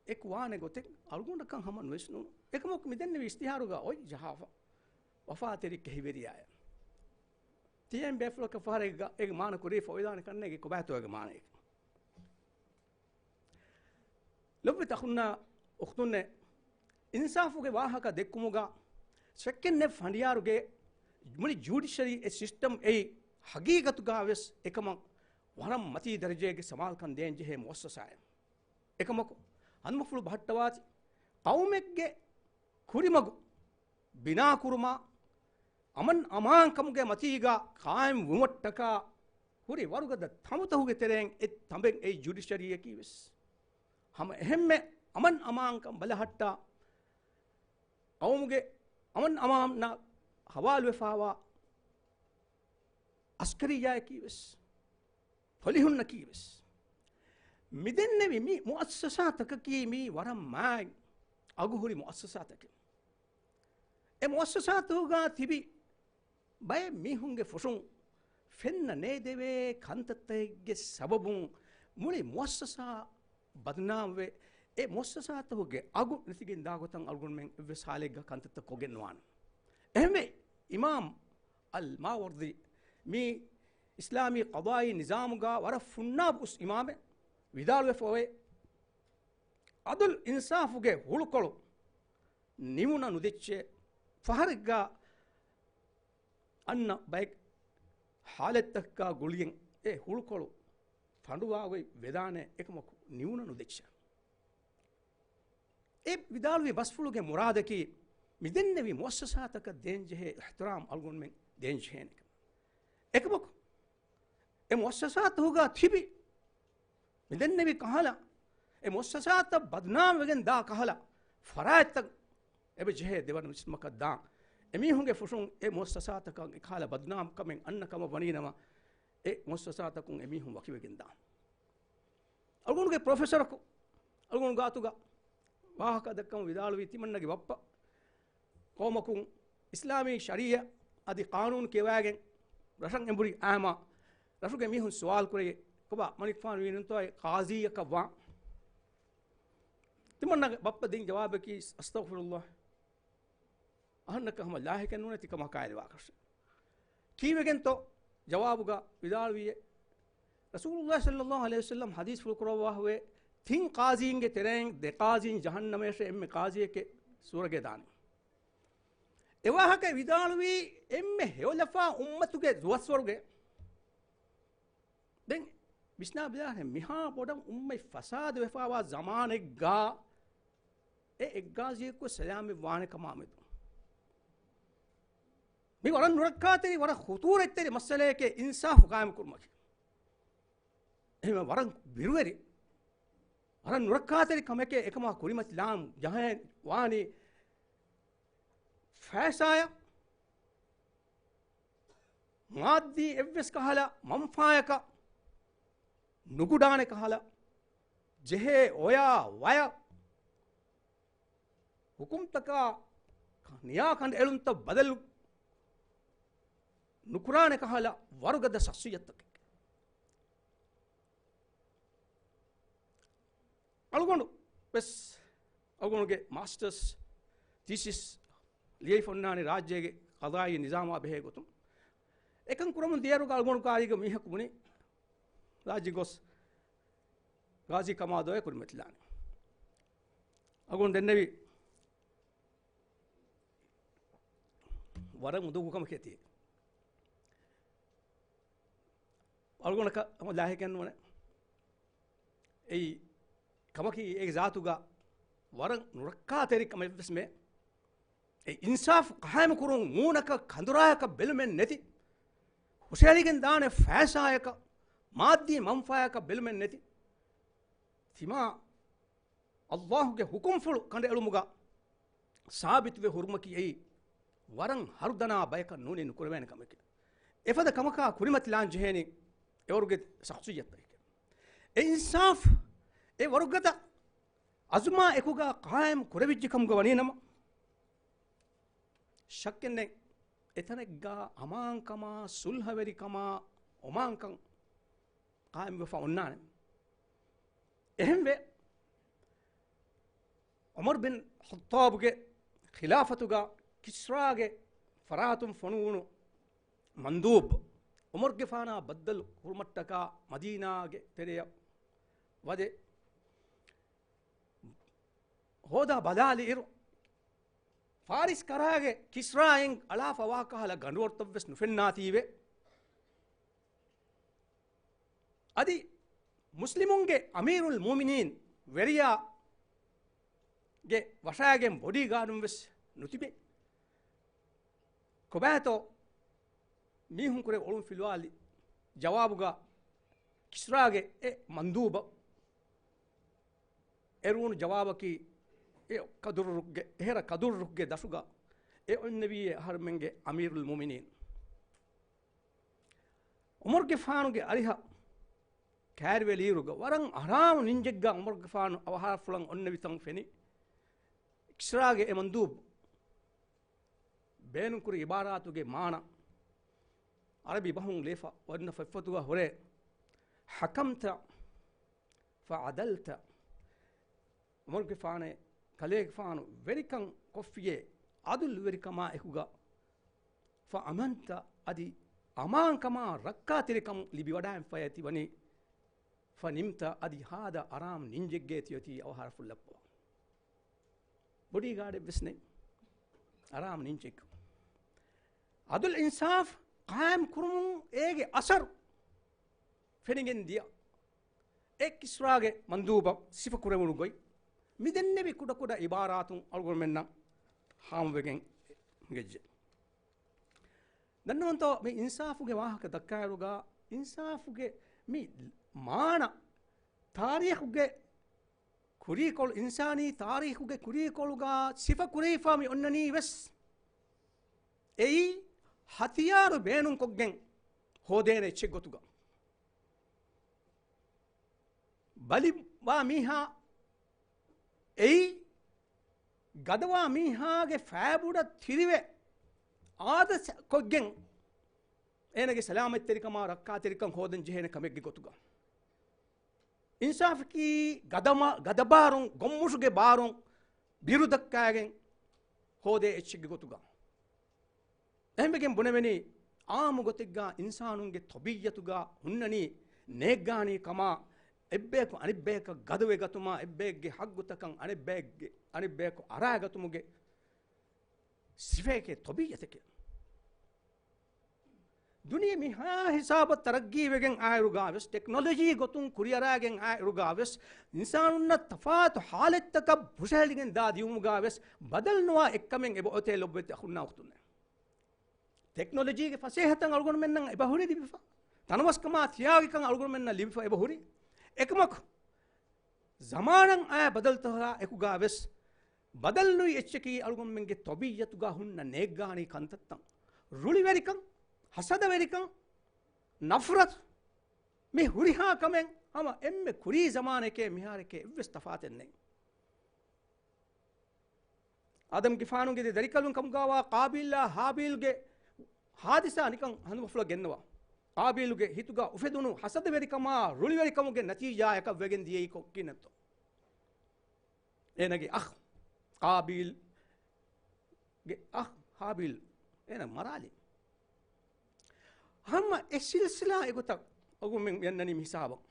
އެކު ވާނެ ގޮތެއް އަޅުގަނޑަކަށް ހަމަ ނުވިސްނުނު. އެކަމަކު މިދެންނެވި އިޝްތިހާރުގަ އޮތް ޖަހާފަ ވަފާތެރި ކެހިވެރިޔާއޭ. ތިޔައިން ބޭފުޅަކަށް ފަހަރެއްގަ އޭގެ މާނަ ކުރީފަ އޮވެދާނެ ކަންނޭނގެ ކޮބާތޯ އޭގެ މާނައެއް. ލޮބުވެތި އަޚުންނާ އުޚްތުންނޭ، އިންސާފުގެ ވާހަކަ ދެއްކުމުގަ ސެކެންޑް އެފް ފަނޑިޔާރުގެ މުޅި ޖުޑިޝަރީ އެ ސިސްޓަމް އެއީ ހަގީގަތުގަ ވެސް އެކަމަށް ވަރަށް މަތީ ދަރަޖައިގެ ސަމާލުކަން ދޭން ޖެހޭ މުއައްސަސާއެއް. އެކަމަކު ހަނދުމަފުޅު ބަހައްޓަވާތި ޤައުމެއްގެ ކުރިމަގު ބިނާކުރުމާ، އަމަން އަމާންކަމުގެ މަތީގަ ޤާއިމް ވުމަށްޓަކާ ހުރި ވަރުގަދަ ތަނބުތަކުގެ ތެރެއިން އެއް ތަނބެއް އެއީ ޖުޑިޝަރީއަކީ ވެސް. ހަމަ އެހެންމެ އަމަން އަމާންކަން ބަލަހައްޓާ، ޤައުމުގެ އަމަން އަމާންނަށް ހަވާލުވެފާވާ އަސްކަރިއްޔާއަކީ ވެސް، ޕޮލިހުންނަކީ ވެސް، މިދެންނެވި މި މުއައްސަސާތަކަކީ މީ ވަރަށް މާތް އަގުހުރި މުއައްސަސާތަކެއް. އެ މުއައްސަސާތަކުގަ ތިބި ބައެއް މީހުންގެ ފުށުން ފެންނަ ނޭދެވޭ ކަންތައްތަކެއްގެ ސަބަބުން މުޅި މުއައްސަސާ ބަދުނާމްވެ، އެ މުއައްސަސާތަކުގެ އަގު ނެތިގެން ދާ ގޮތަށް އަޅުގަނޑުމެން އެއްވެސް ހާލެއްގަ ކަންތައްތައް ކޮށްގެން ނުވާނެ. އެހެންވެ، އިމާމް އަލް މާވަރްދީ މީ އިސްލާމީ ޤަޟާއީ ނިޒާމުގަ ވަރަށް ފުންނާބު އުސް އިމާމެއް ވިދާޅުވެފަ އޮވޭ، ޢަދުލް އިންސާފުގެ ހުޅުކޮޅު ނިމުނަ ނުދެއްޗޭ. ފަހަރެއްގަ އަންނަ ބައެއް ޙާލަތްތަކަކާ ގުޅިގެން އެ ހުޅުކޮޅު ފަނޑުވާ ގޮތް ވެދާނެ، އެކަމަކު ނިމުނަ ނުދެއްޗޭ. އެ ވިދާޅުވި ބަސްފުޅުގެ މުރާދަކީ، މިދެންނެވި މުއައްސަސާތަކަށް ދޭންޖެހޭ އިޙްތިރާމް އަޅުގަނޑުމެން ދޭންޖެހޭނެ ކަމަށް. އެކަމަކު، އެ މުއައްސަސާތަކުގަ ތިބި، މިދެންނެވި ކަހަލަ، އެ މުއައްސަސާތައް ބަދުނާމް ވެގެން ދާ ކަހަލަ ފަރާތްތައް އެބަ ޖެހޭ ދެވަނަ މިސްމަކަށް ދާން. އެމީހުންގެ ފުށުން އެ މުއައްސަސާތަކަށް އެކަހަލަ ބަދުނާމްކަމެއް އަންނަ ކަމަށް ވަނީނަމަ، އެ މުއައްސަސާތަކުން އެމީހުން ވަކިވެގެން ދާން. އަޅުގަނޑުގެ ޕްރޮފެސަރަކު އަޅުގަނޑު ގާތުގަ ވާހަކަ ދައްކަމުން ވިދާޅުވީ، ތިމަންނަގެ ބައްޕަ ޤައުމަކުން އިސްލާމީ ޝަރީޢަ އަދި ޤާނޫނު ކިޔަވައިގެން ރަށަށް އެނބުރި އާމާ ރަށުގެ މީހުން ސުވާލު ކުރެއްވި، ކޮބާ މަނިކުފާނު ވީނުންތޯ އެ ޤާޟީއަކަށް ވާން؟ ތިމަންނަގެ ބައްޕަ ދިން ޖަވާބަކީ، އަސްތަޣްފިރުﷲ. އަހަންނަކަށް ހަމަ ލާހިކެއް ނޫނޭ ތިކަމާ ކާއިލިވާކަށެއް. ކީއްވެގެންތޯ؟ ޖަވާބުގަ ވިދާޅުވިއޭ، ރަސޫލުﷲ ޞައްލަﷲ ޢަލައިހި ވަސައްލަމް ޙަދީޘްފުޅު ކުރައްވާފަވޭ، ތިން ޤާޟީންގެ ތެރެއިން ދެ ޤާޟީން ޖަހަންނަމަށޭ އެންމެ ޤާޟީއެކޭ ސުވަރުގެ ދާނީ. އެވާހަކަ ވިދާޅުވީ އެންމެ ހެޔޮލަފާ އުއްމަތުގެ ދުވަސްވަރުގެ. ދެން ވިސްނާ ބަލާހެން، މިހާ ބޮޑަށް އުއްމަތް ފަސާދަ ވެފާވާ ޒަމާނެއްގާ އެ އެއްގާޒީއަކު ސަލާމަތް ވާނެ ކަމާ މެދު. މި ވަރަށް ނުރައްކާތެރި، ވަރަށް ޚުޠޫރަތްތެރި މައްސަލައެކޭ އިންސާފު ޤާއިމު ކުރުމަކީ. އެހެންވެ ވަރަށް ބިރުވެރި، ވަރަށް ނުރައްކާތެރި ކަމެކޭ އެކަމާ ކުރިމަތިލާން ޖަހަން ވާނީ ފައިސާއަށް މާއްދީ އެއްވެސް ކަހަލަ މަންފާޔަކަށް ނުގުޑާނެ ކަހަލަ، ޖެހޭ އޮޔާ ވަޔަށް ހުކުމްތަކާ ނިޔާ ކަނޑައެޅުންތައް ބަދަލު ނުކުރާނެ ކަހަލަ ވަރުގަދަ ޝަޚްޞިއްޔަތުތަކެއް. އަޅުގަނޑު ވެސް އަޅުގަނޑުގެ މާސްޓަރސް ތީސިސް ލިޔެފަ އޮންނާނީ ރާއްޖޭގެ ޤަޟާއީ ނިޒާމާ ބެހޭ ގޮތުން. އެކަން ކުރަމުން ދިޔައިރުގަ އަޅުގަނޑު ކާރީގަ މީހަކު ބުނި، ރާއްޖެ ގޮސް ޣާޒީ ކަމާ ދޯ ކުރިމަތިލާނެ. އަގުން ދެންނެވި ވަރަށް އުނދަގޫ ކަމަކޭ ތީ. އަޅުގަނޑަކަށް ހަމަ ލާހިކެއް ނޫނެ. އެއީ ކަމަކީ އޭގެ ޒާތުގަ ވަރަށް ނުރައްކާތެރި ކަމެއްވެސް މެ. އެ އިންސާފު ޤާއިމު ކުރުން މޫނަކަށް ކަނދުރާޔަކަށް ބެލުމެއް ނެތި، ހުށަހެޅިގެން ދާނެ ފައިސާޔަކަށް، މާއްދީ މަންފާޔަކަށް ބެލުމެއް ނެތި. ތިމާ ﷲ ގެ ޙުކުމްފުޅު ކަނޑައެޅުމުގަ ސާބިތުވެ ހުރުމަކީ އެއީ ވަރަށް ހަރުދަނާ ބަޔަކަށް ނޫނީ ނުކުރެވޭނެ ކަމެކޭ. އެފަދަ ކަމަކާ ކުރިމަތިލާން ޖެހޭނީ އެވަރުގެ ޝަޚްޞިއްޔަތްތަކެކޭ. އެ އިންސާފު އެ ވަރުގަދަ އަޒުމާ އެކުގަ ޤާއިމް ކުރެވިއްޖެ ކަމުގަ ވަނީ ނަމަ، ޝައްކެއް ނެތް، އެތަނެއްގަ އަމާންކަމާ، ޞުލްޙަވެރިކަމާ، އޮމާންކަން ޤާއިމްވެފަ އޮންނާނެ. އެހެންވެ، ޢުމަރު ބިން ޚައްޠާބުގެ ޚިލާފަތުގަ ކިސްރާގެ ފަރާތުން ފޮނުވުނު މަންދޫބު ޢުމަރުގެފާނާ ބައްދަލު ކުރުމަށްޓަކާ މަދީނާގެ ތެރެއަށް ވަދެ ހޯދާ ބަލާލިއިރު، ފާރިސް ކަރާގެ ކިސްރާއިން އަޅާފަވާ ކަހަލަ ގަނޑުވަރުތައްވެސް ނުފެންނާތީވެ. އަދި މުސްލިމުންގެ އަމީރުލް މުއުމިނީން ވެރިޔާގެ ވަށާގެން ބޮޑީގާޑުން ވެސް ނުތިބޭ. ކޮބާތޯ މީހުން ކުރެ އޮޅުން ފިލުވާލި ޖަވާބުގަ ކިސްރާގެ އެ މަންދޫބަށް އެރުވުނު ޖަވާބަކީ އެ ކަދުރުގެ، އެހެރަ ކަދުރުގެ ދަށުގަ އެ އޮންނެވީ އެ އަހަރުމެންގެ އަމީރުލް މުއުމިނީން. ޢުމަރުގެފާނުގެ އަރިހަށް ކައިރިވެލިއިރުގަ ވަރަށް އަރާމު ނިންޖެއްގަ ޢުމަރުގެފާނު އަވަހާރަފުޅަށް އޮންނެވިތަން ފެނި، ކިސްރާގެ އެ މަންދޫބު ބޭނުންކުރި ޢިބާރާތުގެ މާނަ ޢަރަބި ބަހުން ލިޔެފަ އޮންނަ ފޮތްފޮތުގަ ހުރޭ، حكمت فعدلت. ޢުމަރުގެފާނޭ ކަލޭގެފާނު ވެރިކަން ކޮށްފިޔޭ، ޢަދުލުވެރިކަމާ އެކުގަ، فأمنت، އަދި އަމާންކަމާ ރައްކާތެރިކަން ލިބިވަޑައިންފައޭ ތިވަނީ، فنمت، އަދި ހާދަ އަރާމް ނިންޖެއްގޭ ތިއޮތީ އަވަހާރަފުޅަށްޕަވާ. ބޮޑީގާޑެއްވެސް ނެތް. އަރާމް ނިންޖެއް. ޢަދުލް އިންސާފް ޤާއިމް ކުރުމުން އޭގެ އަސަރު ފެނިގެން ދިޔަ އެ ކިސްރާގެ މަންދޫބަށް ސިފަކުރެވުނު ގޮތް މި ދެންނެވި ކުޑަކުޑަ ޢިބާރާތުން އަޅުގަނޑުމެންނަށް ހާމަވެގެން ގެއްޖެ. ދަންނަވަންތޯ މި އިންސާފުގެ ވާހަކަ ދައްކާއިރުގަ އިންސާފުގެ މި މާނަ ތާރީޚުގެ ކުރީކޮޅު، އިންސާނީ ތާރީޚުގެ ކުރީކޮޅުގަ ސިފަ ކުރެވިފަ މި އޮންނަނީ ވެސް އެއީ ހަތިޔާރު ބޭނުންކޮށްގެން ހޯދޭނެ އެއްޗެއް ގޮތުގަ. ބަލިވާ މީހާ އެއީ ގަދަވާ މީހާގެ ފައިބުޑަށް ތިރިވެ އާދަ ކޮށްގެން އޭނަގެ ސަލާމަތްތެރިކަމާ ރައްކާތެރިކަން ހޯދަން ޖެހޭނެ ކަމެއްގެ ގޮތުގަ. އިންސާފަކީ ގަދަމަ-، ގަދަބާރުން، ގޮށްމުށުގެ ބާރުން ބިރު ދައްކާގެން ހޯދޭ އެއްޗެއްގެ ގޮތުގަ. އެހެންވެގެން ބުނެވެނީ، އާއްމު ގޮތެއްގަ އިންސާނުންގެ ތަބީޢަތުގަ ހުންނަނީ ނޭއްގާނީ ކަމާ، އެއްބަޔަކު އަނެއްބަޔަކަށް ގަދަވެގަތުމާ، އެއްބައެއްގެ ޙައްޤުތަކަށް އަނެއްބައެއްގެ، އަނެއްބަޔަކު އަރާގަތުމުގެ ސިފައެކޭ، ތަބީޢަތެކޭ. ދުނިޔެ މިހާ ހިސާބަށް ތަރައްގީވެގެން އާއިރުގަ ވެސް، ޓެކްނޮލޮޖީ ގޮތުން ކުރިއަރާގެން އާއިރުގަ ވެސް، އިންސާނުންނަށް ތަފާތު ޙާލަތްތަކަށް ހުށަހެޅިގެން ދާ ދިޔުމުގަ ވެސް، ބަދަލުނުވާ އެއްކަމެއް އެބައޮތޭ ލޮބުވެތި އަޚުންނާ އުޚްތުންނޭ. ޓެކްނޮލޮޖީގެ ފަސޭހަތައް އަޅުގަނޑުމެންނަށް އެބަހުރި ލިބިފަ. ތަނަވަސްކަމާ ތިޔާގިކަން އަޅުގަނޑުމެންނަށް ލިބިފަ އެބަހުރި. އެކަމަކު، ޒަމާނަށް އައި ބަދަލުތަކާ އެކުގަ ވެސް، ބަދަލުނުވި އެއްޗަކީ އަޅުގަނޑުމެންގެ ތަބީޢަތުގަ ހުންނަ ނޭއްގާނީ ކަންތައްތައް. ރުޅިވެރިކަން، ހަސަދަވެރިކަން، ނަފްރަތު، މި ހުރިހާ ކަމެއް ހަމަ އެންމެ ކުރީ ޒަމާނެކޭ މިހާރެކޭ އެއްވެސް ތަފާތެއް ނެތް. އާދަމްގެފާނުގެ ދެ ދަރިކަލުން ކަމުގަވާ ޤާބީލާ ހާބީލްގެ ހާދިސާ ނިކަން ހަނދުމަފުޅަށް ގެންނަވާ. ޤާބީލުގެ ހިތުގަ އުފެދުނު ހަސަދަވެރިކަމާ ރުޅިވެރިކަމުގެ ނަތީޖާޔަކަށް ވެގެން ދިޔައީ ކޮ-، ކިހިނެއްތޯ؟ އޭނަގެ އަޚް ޤާބީލްގެ އަޚް ހާބީލް އޭނަ މަރާލި. ހަމަ އެ ސިލްސިލާ އެގޮތަށް އަޅުގަނޑުމެން މި އަންނަނީ މި ހިސާބަށް.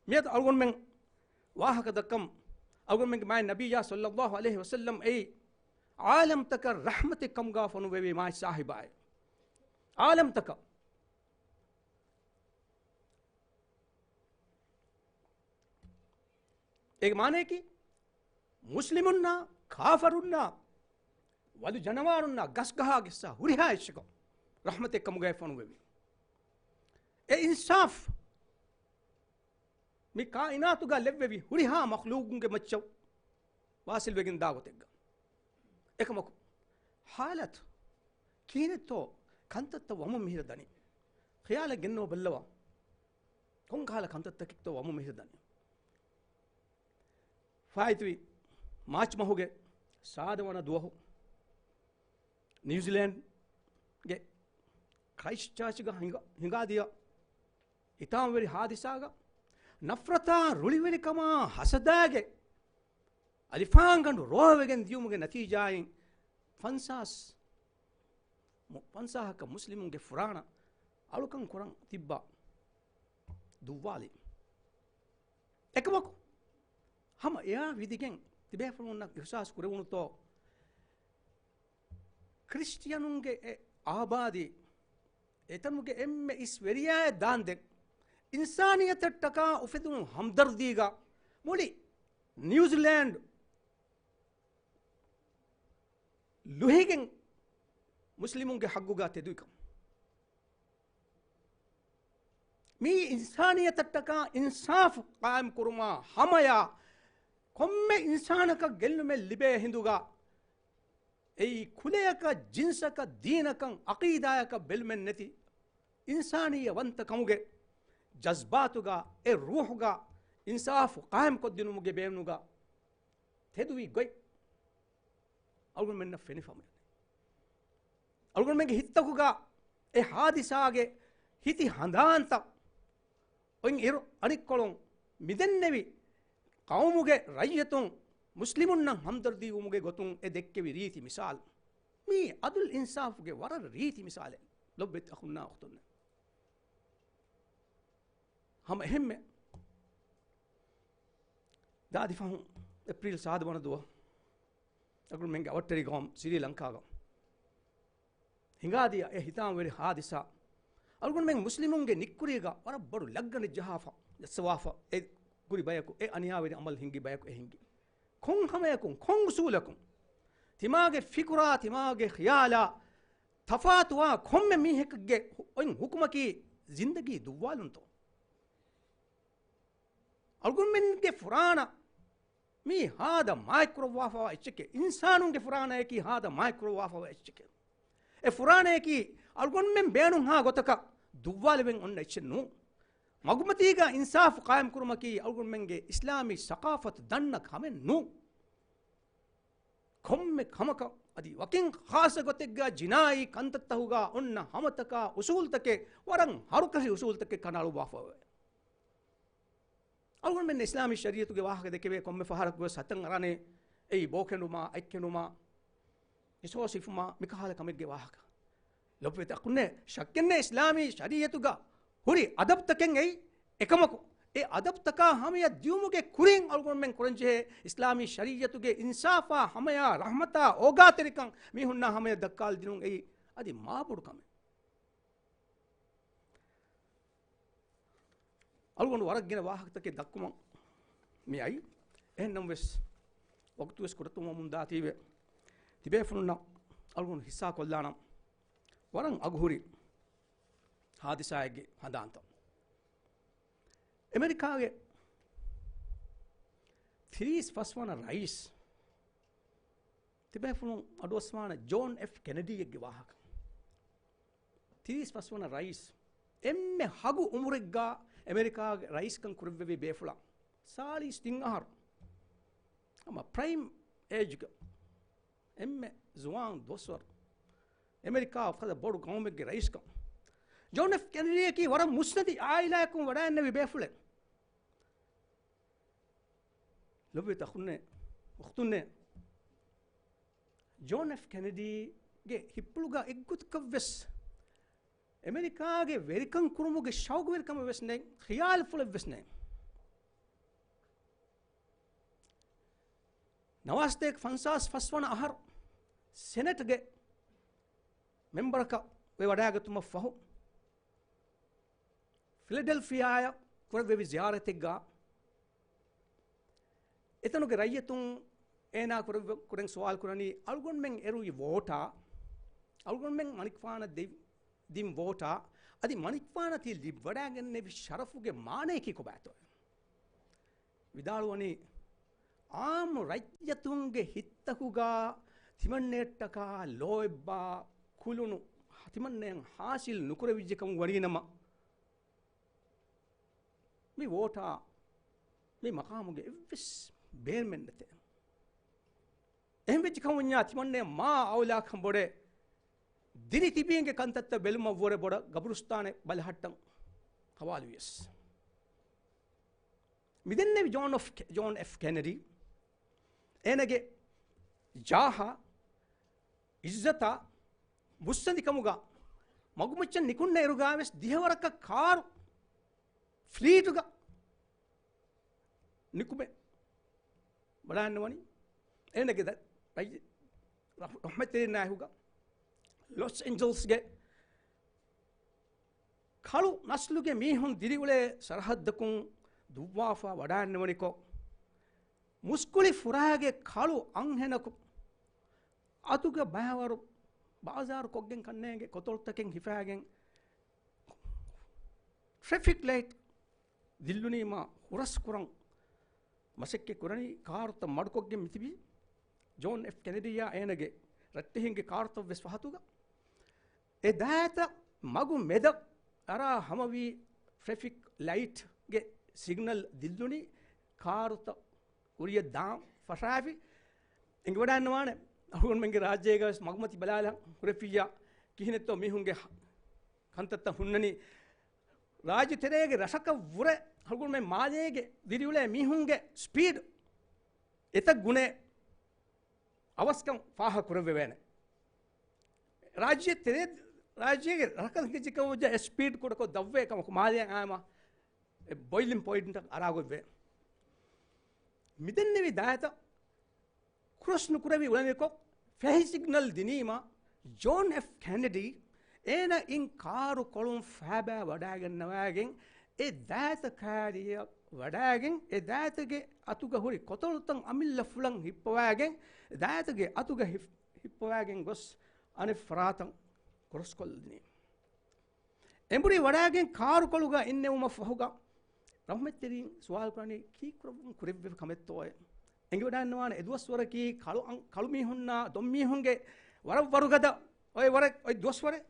މިއަދު އަޅުގަނޑުމެން ވާހަކަ ދައްކަމު، އަޅުގަނޑުމެންގެ މާތް ނަބިއްޔާ ޞައްލައްލާހު ޢަލައިހި ވަސައްލަމް އެއީ ޢާލަމްތަކަށް ރަޙްމަތެއް ކަމުގާ ފޮނުއްވެވި މާތް ސާހިބާއެއް. ޢާލަމްތަކަށް. އޭގެ މާނަޔަކީ، މުސްލިމުންނާ، ކާފަރުންނާ، ވަލު ޖަނަވާރުންނާ، ގަސްގަހާ ގެއްސާ ހުރިހާ އެއްޗަކަށް ރަޙްމަތެއް ކަމުގައި ފޮނުއްވެވި. އެ އިންސާފް މި ކާއިނާތުގަ ލެއްވެވި ހުރިހާ މަޚްލޫޤުންގެ މައްޗަށް ވާސިލްވެގެން ދާ ގޮތެއްގަ. އެކަމަކު، ޙާލަތު ކިހިނެއްތޯ ކަންތައްތައް ވަމުން މިހިރަ ދަނީ. ޚިޔާލަށް ގެންނަވަ ބައްލަވާ. ކޮން ކަހަލަ ކަންތައްތަކެއްތޯ ވަމުން މިހިރަ ދަނީ. ފާއިތުވި މާޗް މަހުގެ ސާދަ ވަނަ ދުވަހު ނިއުޒިލޭންޑްގެ ކްރައިސްޓް ޗާޗްގަ ހިނގާ، ހިނގާދިޔަ ހިތާމަވެރި ހާދިސާގަ ނަފްރަތާ ރުޅިވެރިކަމާ ހަސަދާގެ އަލިފާންގަނޑު ރޯވެގެން ދިޔުމުގެ ނަތީޖާއިން ފަންސާސް މު-، ފަންސާހަކަށް މުސްލިމުންގެ ފުރާނަ އަޅުކަން ކުރަން ތިއްބާ ދުއްވާލި. އެކަމަކު، ހަމަ އެއާ ވިދިގެން ތިބޭފުޅުންނަށް އިޙްސާސް ކުރެވުނުތޯ، ކްރިސްޓިއަނުންގެ އެ އާބާދީ، އެތަނުގެ އެންމެ އިސް ވެރިޔާއެއް ދާންދެން، އިންސާނިއްޔަތަށްޓަކާ އުފެދުނު ހަމްދަރްދީގަ މުޅި ނިއުޒިލޭންޑް ލުހިގެން މުސްލިމުންގެ ޙައްޤުގަ ތެދުވިކަން. މީ އިންސާނިއްޔަތަށްޓަކާ އިންސާފު ޤާއިމް ކުރުމާ ހަމަޔާ ކޮންމެ އިންސާނަކަށް ގެއްލުމެއް ލިބޭ ހިނދުގަ، އެއީ ކުލަޔަކަށް، ޖިންސަކަށް، ދީނަކަށް، ޢަޤީދާޔަކަށް ބެލުމެއް ނެތި، އިންސާނިއްޔަވަންތަކަމުގެ ޖަޒްބާތުގަ، އެ ރޫޙުގަ އިންސާފު ޤާއިމްކޮށްދިނުމުގެ ބޭނުމުގަ ތެދުވި ގޮތް އަޅުގަނޑުމެންނަށް ފެނިފަ މި. އަޅުގަނޑުމެންގެ ހިތްތަކުގަ އެ ހާދިސާގެ ހިތި ހަނދާންތައް އޮތް އިރު، އަނެއްކޮޅުން މިދެންނެވި ޤައުމުގެ ރައްޔިތުން މުސްލިމުންނަށް ހަމްދަރްދީ ވުމުގެ ގޮތުން އެ ދެއްކެވި ރީތި މިސާލު. މީ ޢަދުލް އިންސާފުގެ ވަރަށް ރީތި މިސާލެއް، ލޮބުވެތި އަޚުންނާ އުޚްތުންނޭ. ހަމަ އެހެންމެ ދާދި ފަހުން އޭޕްރީލް ސާދަ ވަނަ ދުވަހު އަޅުގަނޑުމެންގެ އަވަށްޓެރި ގައުމު ސްރީ ލަންކާގަ ހިނގާދިޔަ އެ ހިތާމަވެރި ހާދިސާ އަޅުގަނޑުމެން މުސްލިމުންގެ ނިއްކުރީގަ ވަރަށް ބޮޑު ލައްގަނޑެއް ޖަހާފަ ޖައްސަވާފަ، އެ ކުރި ބަޔަކު، އެ އަނިޔާވެރި އަމަލު ހިންގި ބަޔަކު އެ ހިންގި. ކޮން ހަމަޔަކުން، ކޮން އުސޫލަކުން؟ ތިމާގެ ފިކުރާ، ތިމާގެ ޚިޔާލާ ތަފާތުވާ ކޮންމެ މީހަކުގެ ހު-، އޮތް ހުކުމަކީ ޒިންދަގީ ދުއްވާލުންތޯ؟ އަޅުގަނޑުމެންގެ ފުރާނަ މީ ހާދަ މާތްކުރައްވާފަވާ އެއްޗެކޭ. އިންސާނުންގެ ފުރާނަޔަކީ ހާދަ މާތްކުރައްވާފަވާ އެއްޗެކޭ. އެ ފުރާނަޔަކީ އަޅުގަނޑުމެން ބޭނުންހާ ގޮތަކަށް ދުއްވާލެވެން އޮންނަ އެއްޗެއް ނޫން. މަގުމަތީގަ އިންސާފު ޤާއިމްކުރުމަކީ އަޅުގަނޑުމެންގެ އިސްލާމީ ސަޤާފަތު ދަންނަ ކަމެއް ނޫން. ކޮންމެ ކަމަކަށް އަދި ވަކިން ޚާއްޞަ ގޮތެއްގަ ޖިނާއީ ކަންތައްތަކުގަ އޮންނަ ހަމަތަކާ އުސޫލުތަކެއް، ވަރަށް ހަރުކަށި އުސޫލުތަކެއް ކަނޑައަޅުއްވާފައެވެ. އަޅުގަނޑުމެން އިސްލާމީ ޝަރީޢަތުގެ ވާހަކަ ދެކެވޭ ކޮންމެ ފަހަރަކުވެސް އަތަށް އަރާނެ އެއީ ބޯކެނޑުމާ، އަތްކެނޑުމާ، ހިސޯސް ހިފުމާ، މިކަހަލަ ކަމެއްގެ ވާހަކަ. ލޮބުވެތި އަޚުންނޭ، ޝައްކެއްނެތް އިސްލާމީ ޝަރީޢަތުގަ ހުރި އަދަބުތަކެއް އެއީ. އެކަމަކު، އެ އަދަބުތަކާ ހަމަޔަށް ދިޔުމުގެ ކުރިން އަޅުގަނޑުމެން ކުރަންޖެހޭ އިސްލާމީ ޝަރީޢަތުގެ އިންސާފާ ހަމަޔާ ރަޙްމަތާ އޯގާތެރިކަން މީހުންނާ ހަމަޔަށް ދައްކާލަދިނުން އެއީ އަދި މާބޮޑު ކަމެއް. އަޅުގަނޑު ވަރަށް ގިނަ ވާހަކަތަކެއް ދައްކުމަށް މި އައީ. އެހެންނަމަވެސް، ވަގުތުވެސް ކުޑަތުންވަމުން ދާތީވެ، ތިބޭފުޅުންނަށް އަޅުގަނޑު ހިއްސާކޮށްލާނަން. ވަރަށް އަގުހުރި ހާދިސާއެއްގެ ހަނދާންތައް. އެމެރިކާގެ ތިރީސް ފަސް ވަނަ ރައީސް، ތިބޭފުޅުން އަޑުއައްސަވާނެ ޖޯން އެފް ކެނެޑީއެއްގެ ވާހަކަ. ތިރީސް ފަސް ވަނަ ރައީސް، އެންމެ ހަގު އުމުރެއްގަ އެމެރިކާގެ ރައީސްކަން ކުރެއްވެވި ބޭފުޅާ، ސާޅީސް ތިން އަހަރު. ހަމަ ޕްރައިމް އޭޖްގަ، އެންމެ ޒުވާން ދުވަސްވަރު. އެމެރިކާ ފަދަ ބޮޑު ގައުމެއްގެ ރައީސްކަން. ޖޯން އެފް ކެނެޑީއަކީ ވަރަށް މުސްނަދި އާއިލާއަކުން ވަޑައިންނެވި ބޭފުޅެއް. ލޮބުވެތި އަޚުންނޭ، އުޚްތުންނޭ، ޖޯން އެފް ކެނެޑީގެ ހިތްޕުޅުގަ އެއްގޮތަކަށްވެސް އެމެރިކާގެ ވެރިކަން ކުރުމުގެ ޝައުގުވެރިކަމެއް ވެސް ނެތް، ޚިޔާލުފުޅެއް ވެސް ނެތް. ނަވާރަ ސަތޭކަ ފަންސާސް ފަސް ވަނަ އަހަރު ސެނެޓްގެ މެމްބަރަކަށް ވެ ވަޑައިގަތުމަށް ފަހު، ފިލަޑެލްފިއާއަށް ކުރެއްވެވި ޒިޔާރަތެއްގަ އެތަނުގެ ރައްޔިތުން އޭނާ ކުރެއްވ-، ކުރެން ސުވާލު ކުރަނީ، އަޅުގަނޑުމެން އެރުވި ވޯޓާ، އަޅުގަނޑުމެން މަނިކުފާނަށް ދެ-، ދިން ވޯޓާ، އަދި މަނިކުފާނަށް ތި ލިބިވަޑައިގެންނެވި ޝަރަފުގެ މާނަޔަކީ ކޮބާތޯ؟ ވިދާޅުވަނީ، އާއްމު ރައްޔިތުންގެ ހިތްތަކުގަ ތިމަންނަޔަށްޓަކާ ލޯތްބާ ކުލުނު ތިމަންނަޔަށް ހާސިލް ނުކުރެވިއްޖެކަމުގަ ވަނީނަމަ، މި ވޯޓާ މި މަޤާމުގެ އެއްވެސް ބޭނުމެއް ނެތޭ. އެހެން ވެއްޖެ ކަމުންޏާ ތިމަންނަޔަށް މާ އައުލާކަން ބޮޑޭ ދިރި ތިބީންގެ ކަންތައްތައް ބެލުމަށްވުރެ ބޮޑަށް ގަބުރުސްތާނެއް ބަލަހައްޓަން ހަވާލުވިޔަސް. މިދެންނެވި ޖޯން އެފް، ޖޯން އެފް ކެނެޑީ އޭނަގެ ޖާހާ، އިއްޒަތާ، މުއްސަނދިކަމުގަ މަގުމައްޗަށް ނިކުންނަ އިރުގަވެސް ދިހަވަރަކަށް ކާރު ފްލީޓުގަ ނިކުމެ ވަޑައިންނަވަނީ. އޭނަގެ ދަ-، ރައްޔި-، ރަޙް-، ރަޙްމަތްތެރިންނާއެކުގަ ލޮސް އެންޖަލްސްގެ ކަޅު ނަސްލުގެ މީހުން ދިރިއުޅޭ ސަރަހައްދަކުން ދުއްވާފަ ވަޑައިންނަވަނިކޮށް، މުސްކުޅި ފުރާގެ ކަޅު އަންހެނަކު އަތުގަ ބައިވަރު ބާޒާރު ކޮށްގެން ކަންނޭނގެ ކޮތަޅުތަކެއް ހިފާގެން، ޓްރެފިކް ލައިޓް ދިއްލުނީމާ ހުރަސްކުރަން މަސައްކަތް ކުރަނީ ކާރުތައް މަޑުކޮށްގެން މިތިބީ ޖޯން އެފް ކެނެޑީއާ އޭނަގެ ރައްޓެހިންގެ ކާރުތައް ވެސް ފަހަތުގަ. އެ ދާތަ މަގު މެދަށް އަރާ ހަމަވީ ޓްރެފިކް ލައިޓްގެ ސިގްނަލް ދިއްލުނީ ކާރުތައް ކުރިޔަށް ދާން ފަށާފި. އެނގިވަޑައިންނަވާނެ އަޅުގަނޑުމެންގެ ރާއްޖޭގަވެސް މަގުމަތި ބަލާލަން ހުރެފިއްޔާ ކިހިނެއްތޯ މީހުންގެ ކަންތައްތައް ހުންނަނީ. ރާއްޖެ ތެރޭގެ ރަށަކަށް ވުރެ އަޅުގަނޑުމެން މާލޭގެ ދިރިއުޅޭ މީހުންގެ ސްޕީޑް އެތައް ގުނޭ އަވަސްކަން ފާހަގަ ކުރެވެވޭނެ. ރާއްޖެ ތެރޭ، ރާއްޖޭގެ ރަށަކަށް ހިނގިއްޖެ ކަމަށް ވެއްޖެ ސްޕީޑް ކުޑަކޮށް ދަށްވޭ ކަމަކު މާލެއަށް އާމަ އެ ބޮއިލިން ޕޮއިންޓަށް އަރާގޮތްވޭ. މިދެންނެވި ދާތަ ކްރޮސް ނުކުރެވި އުޅެނިކޮށް، ފެހި ސިގްނަލް ދިނީމަ، ޖޯން އެފް ކެނެޑީ އޭނަ އިން ކާރު ކޮޅުން ފައިބާ ވަޑައިގަންނަވައިގެން އެ ދާތަ ކާރިއަށް ވަޑައިގެން، އެ ދާތަގެ އަތުގަ ހުރި ކޮތަޅުތައް އަމިއްލަފުޅަށް ހިއްޕަވައިގެން، ދާތަގެ އަތުގަ ހިއް-، ހިއްޕަވައިގެން ގޮސް އަނެއް ފަރާތަށް ކްރޮސްކޮށްލަދިނީ. އެނބުރި ވަޑައިގެން ކާރުކޮޅުގަ އިންނެވުމަށް ފަހުގަ، ރަޙްމަތްތެރިން ސުވާލު ކުރަނީ، ކީއްކުރަން ކުރެއްވެވި ކަމެއްތޯއޭ؟ އެނގިވަޑައިންނަވާނެ އެ ދުވަސްވަރަކީ ކަޅު އަން-، ކަޅުމީހުންނާ ދޮންމީހުންގެ ވަރަށް ވަރުގަދަ އޮތް ވަރެއް، އޮތް ދުވަސްވަރެއް.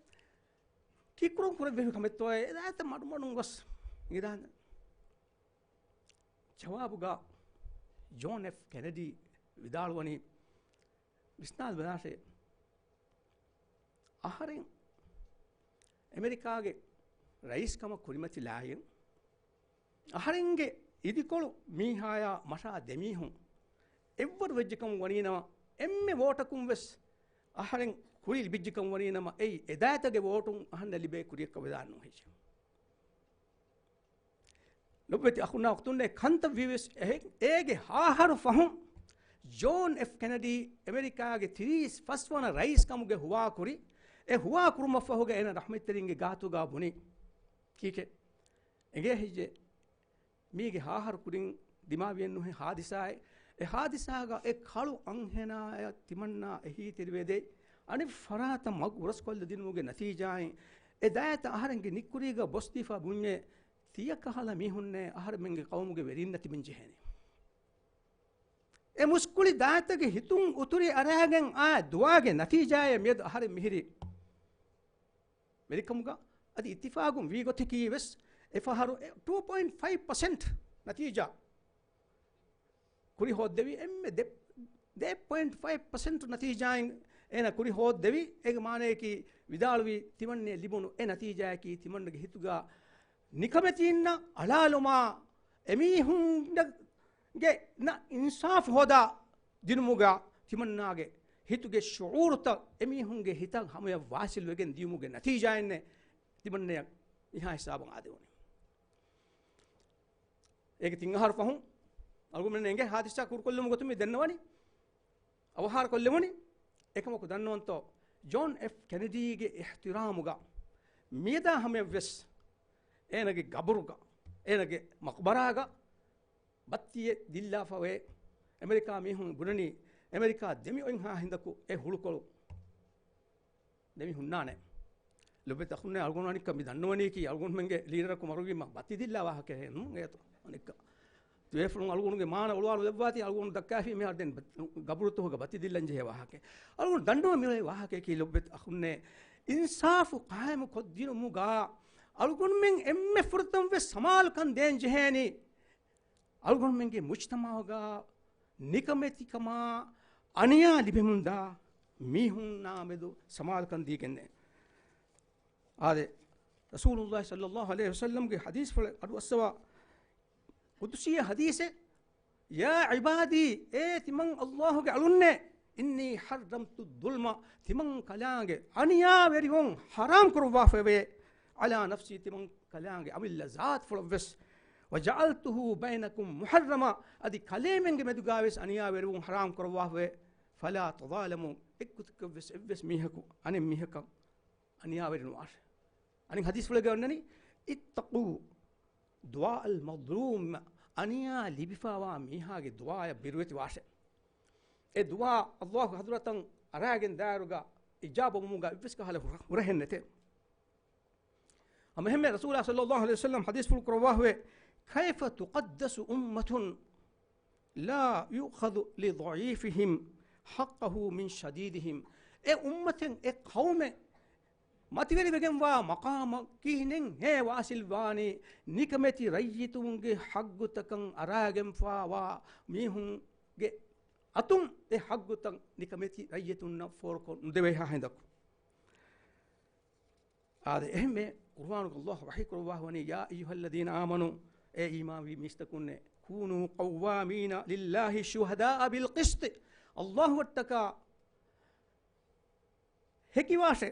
ކީއްކުރަން ކުރެއްވެވި ކަމެއްތޯއޭ؟ އެ ދާތަ މަޑުމަޑުން ގޮސް އިނގިދާނެ. ޖަވާބުގަ ޖޯން އެފް ކެނެޑީ ވިދާޅުވަނީ، ވިސްނާލަބަލާށޭ، އަހަރެން އެމެރިކާގެ ރައީސްކަމަށް ކުރިމަތިލާއިރު، އަހަރެންގެ އިދިކޮޅު މީހާޔާ މަށާ ދެމީހުން އެއްވަރު ވެއްޖެކަމުން ވަނީނަމަ، އެންމެ ވޯޓަކުން ވެސް އަހަރެން ކުރި ލިބިއްޖެކަމުން ވަނީނަމަ، އެއީ އެދާތަގެ ވޯޓުން އަހަންނަށް ލިބޭ ކުރިއަކަށް ވެދާން ނުހިޖެ. ލޮބުވެތި އަޚުންނާ އުޚްތުންނޭ، ކަންތައް ވީވެސް އެހެން. އޭގެ ހާހަރު ފަހުން ޖޯން އެފް ކެނެޑީ އެމެރިކާގެ ތިރީސް ފަސް ވަނަ ރައީސް ކަމުގެ ހުވާކުރި. އެ ހުވާ ކުރުމަށް ފަހުގަ އޭނަ ރަޙްމަތްތެރިންގެ ގާތުގަ ބުނި، ކީކޭ؟ އެނގޭ ހިއްޖެ. މީގެ ހާހަރު ކުރިން ދިމާވިއެއްނުހޭ ހާދިސާއެއް. އެ ހާދިސާގަ އެ ކަޅު އަންހެނާޔަށް ތިމަންނާ އެހީތެރިވެދޭ. އަނެއް ފަރާތަށް މަގު ހުރަސްކޮށްލަދިނުމުގެ ނަތީޖާއިން އެ ދާތަ އަހަރެންގެ ނިއްކުރީގަ ބޮސްދީފަ ބުންޏޭ، ތިޔަކަހަލަ މީހުންނޭ އަހަރެމެންގެ ޤައުމުގެ ވެރިންނަށް ތިބެން ޖެހޭނީ. އެ މުސްކުޅި ދާތަގެ ހިތުން އުތުރި އަރާގެން އާ ދުވާގެ ނަތީޖާއެއް މިއަދު އަހަރެން މިހިރީ ވެރިކަމުގަ. އަދި އިއްތިފާގުން ވީ ގޮތަކީ ވެސް އެ ފަހަރު އެ ޓޫ ޕޮއިންޓް ފައިވް ޕަސެންޓް ނަތީޖާ ކުރި ހޯއްދެވި އެންމެ ދެ، ދެ ޕޮއިންޓް ފައިވް ޕަސެންޓް ނަތީޖާއިން އޭނަ ކުރި ހޯއްދެވި. އޭގެ މާނަޔަކީ ވިދާޅުވީ ތިމަންނެ ލިބުނު އެ ނަތީޖާޔަކީ ތިމަންނަގެ ހިތުގަ ނިކަމެތީންނަށް އަޅާލުމާ އެމީހުންގެ ނަ އިންސާފު ހޯދާ ދިނުމުގަ ތިމަންނާގެ ހިތުގެ ޝުޢޫރުތައް އެމީހުންގެ ހިތަށް ހަމަޔަށް ވާސިލްވެގެން ދިޔުމުގެ ނަތީޖާއިންނޭ ތިމަންނަޔަށް މިހާ ހިސާބަށް އާދެވުނީ. އޭގެ ތިން އަހަރު ފަހުން އަޅުގަނޑުމެން އެނގޭ ހާދިސާ ކުރުކޮށްލުމުގެ ގޮތުން މި ދެންނަވަނީ. އަވަހާރަކޮށްލެވުނީ. އެކަމަކު ދަންނަވަންތޯ، ޖޯން އެފް ކެނެޑީގެ އިޙްތިރާމުގަ މިއަދާ ހަމަޔަށްވެސް އޭނަގެ ގަބުރުގަ، އޭނަގެ މަޤްބަރާގަ ބައްތިއެއް ދިއްލާފަވޭ. އެމެރިކާ މީހުން ބުނަނީ، އެމެރިކާ ދެމި އޮތްހާ ހިނދަކު އެ ހުޅުކޮޅު ދެމި ހުންނާނެ. ލޮބެތި އަޚުންނޭ، އަޅުގަނޑު އަނެއްކާ މި ދަންނަވަނީކީ އަޅުގަނޑުމެންގެ ލީޑަރަކު މަރުވީމަ ބައްތި ދިއްލާ ވާހަކައެއް ނޫން އޭތޯ. އަނެއްކާ ތިބޭފުޅުން އަޅުގަނޑުގެ މާނަ އޮޅުވާލު ލެއްވާތީ އަޅުގަނޑު ދައްކާފީ މިހާރު ދެން ގަބުރުތަހުގަ ބައްތި ދިއްލަން ޖެހޭ ވާހަކައެއް. އަޅުގަނޑު ދަންނަވަން މިއުޅޭ ވާހަކައަކީ ލޮބެތި އަޚުންނޭ، އިންސާފު ޤާއިމު ކޮށްދިނުމުގަ އަޅުގަނޑުމެން އެންމެ ފުރަތަމަވެސް ސަމާލުކަން ދޭން ޖެހޭނީ. އަޅުގަނޑުމެންގެ މުޖްތަމަޢުގަ ނިކަމެތިކަމާ އަނިޔާ ލިބެމުންދާ މީހުންނާ މެދު ސަމާލުކަން ދީގެންނޭ. އާދެ، ރަސޫލުﷲ ޞައްލަﷲ ޢަލައިހި ވަސައްލަމްގެ ޙަދީޘްފުޅެއް އަޑުއައްސަވާ ޤުދުސީ ޙަދީޘެއް، "يا عبادي، އޭ ތިމަން ﷲގެ އަޅުންނޭ، إني حرمت الظلم، ތިމަން ކަލާނގެ އަނިޔާވެރިވުން ޙަރާމް ކުރައްވާފައެވެ. على نفسي، ތިމަން ކަލާނގެ އަމިއްލަ ޒާތުފުޅަށްވެސް. وجعلته بينكم محرما، އަދި ކަލޭމެންގެ މެދުގަވެސް އަނިޔާވެރިވުން ޙަރާމް ކުރައްވާފައެވެ. فلا تظالموا، އެއްގޮތަކަށްވެސް އެއްވެސް މީހަކު އަނެއް މީހަކަށް އަނިޔާވެރިނުވާށެ." އަނެއް ޙަދީޘްފުޅެއްގަ އޮންނަނީ، "اتقوا دعاء المظلوم"، އަނިޔާ ލިބިފަވާ މީހާގެ ދުޢާއަށް ބިރުވެތިވާށެ. އެ ދުޢާ ﷲ ޙަޟްރަތަށް އަރާގެން ދާއިރުގަ އިޖާބަވުމުގަ އެއްވެސް ކަހަލަ ހުރަ-، ހުރަހެއް ނެތޭ. ހަމައެހެންމެ ރަސޫލާ ޞައްލަﷲ ޢަލައިހި ވަސައްލަމް ޙަދީޘްފުޅު ކުރައްވާފައިވޭ، "كيف تقدس أمة لا يؤخذ لضعيفهم حقه من شديدهم." އެ އުއްމަތެއް، އެ ޤައުމެއް މަތިވެރިވެގެންވާ މަޤާމަށް ކިހިނެއްހޭ ވާސިލްވާނީ، ނިކަމެތި ރައްޔިތުންގެ ޙައްޤުތަކަށް އަރާގެންފާވާ މީހުންގެ އަތުން އެ ޙައްޤުތައް ނިކަމެތި ރައްޔިތުންނަށް ފޯރުކޮށް ނުދެވޭހާ ހިނދަކު. އާދެ، އެހެންމެ ޤުރުއާނުގަ ﷲ ވަޙީ ކުރައްވާފަވަނީ، "يا أيها الذين آمنوا، އޭ އީމާންވި މީސްތަކުންނޭ، كونوا قوامين لله شهداء بالقسط." ﷲ އަށްޓަކާ ހެކިވާށޭ،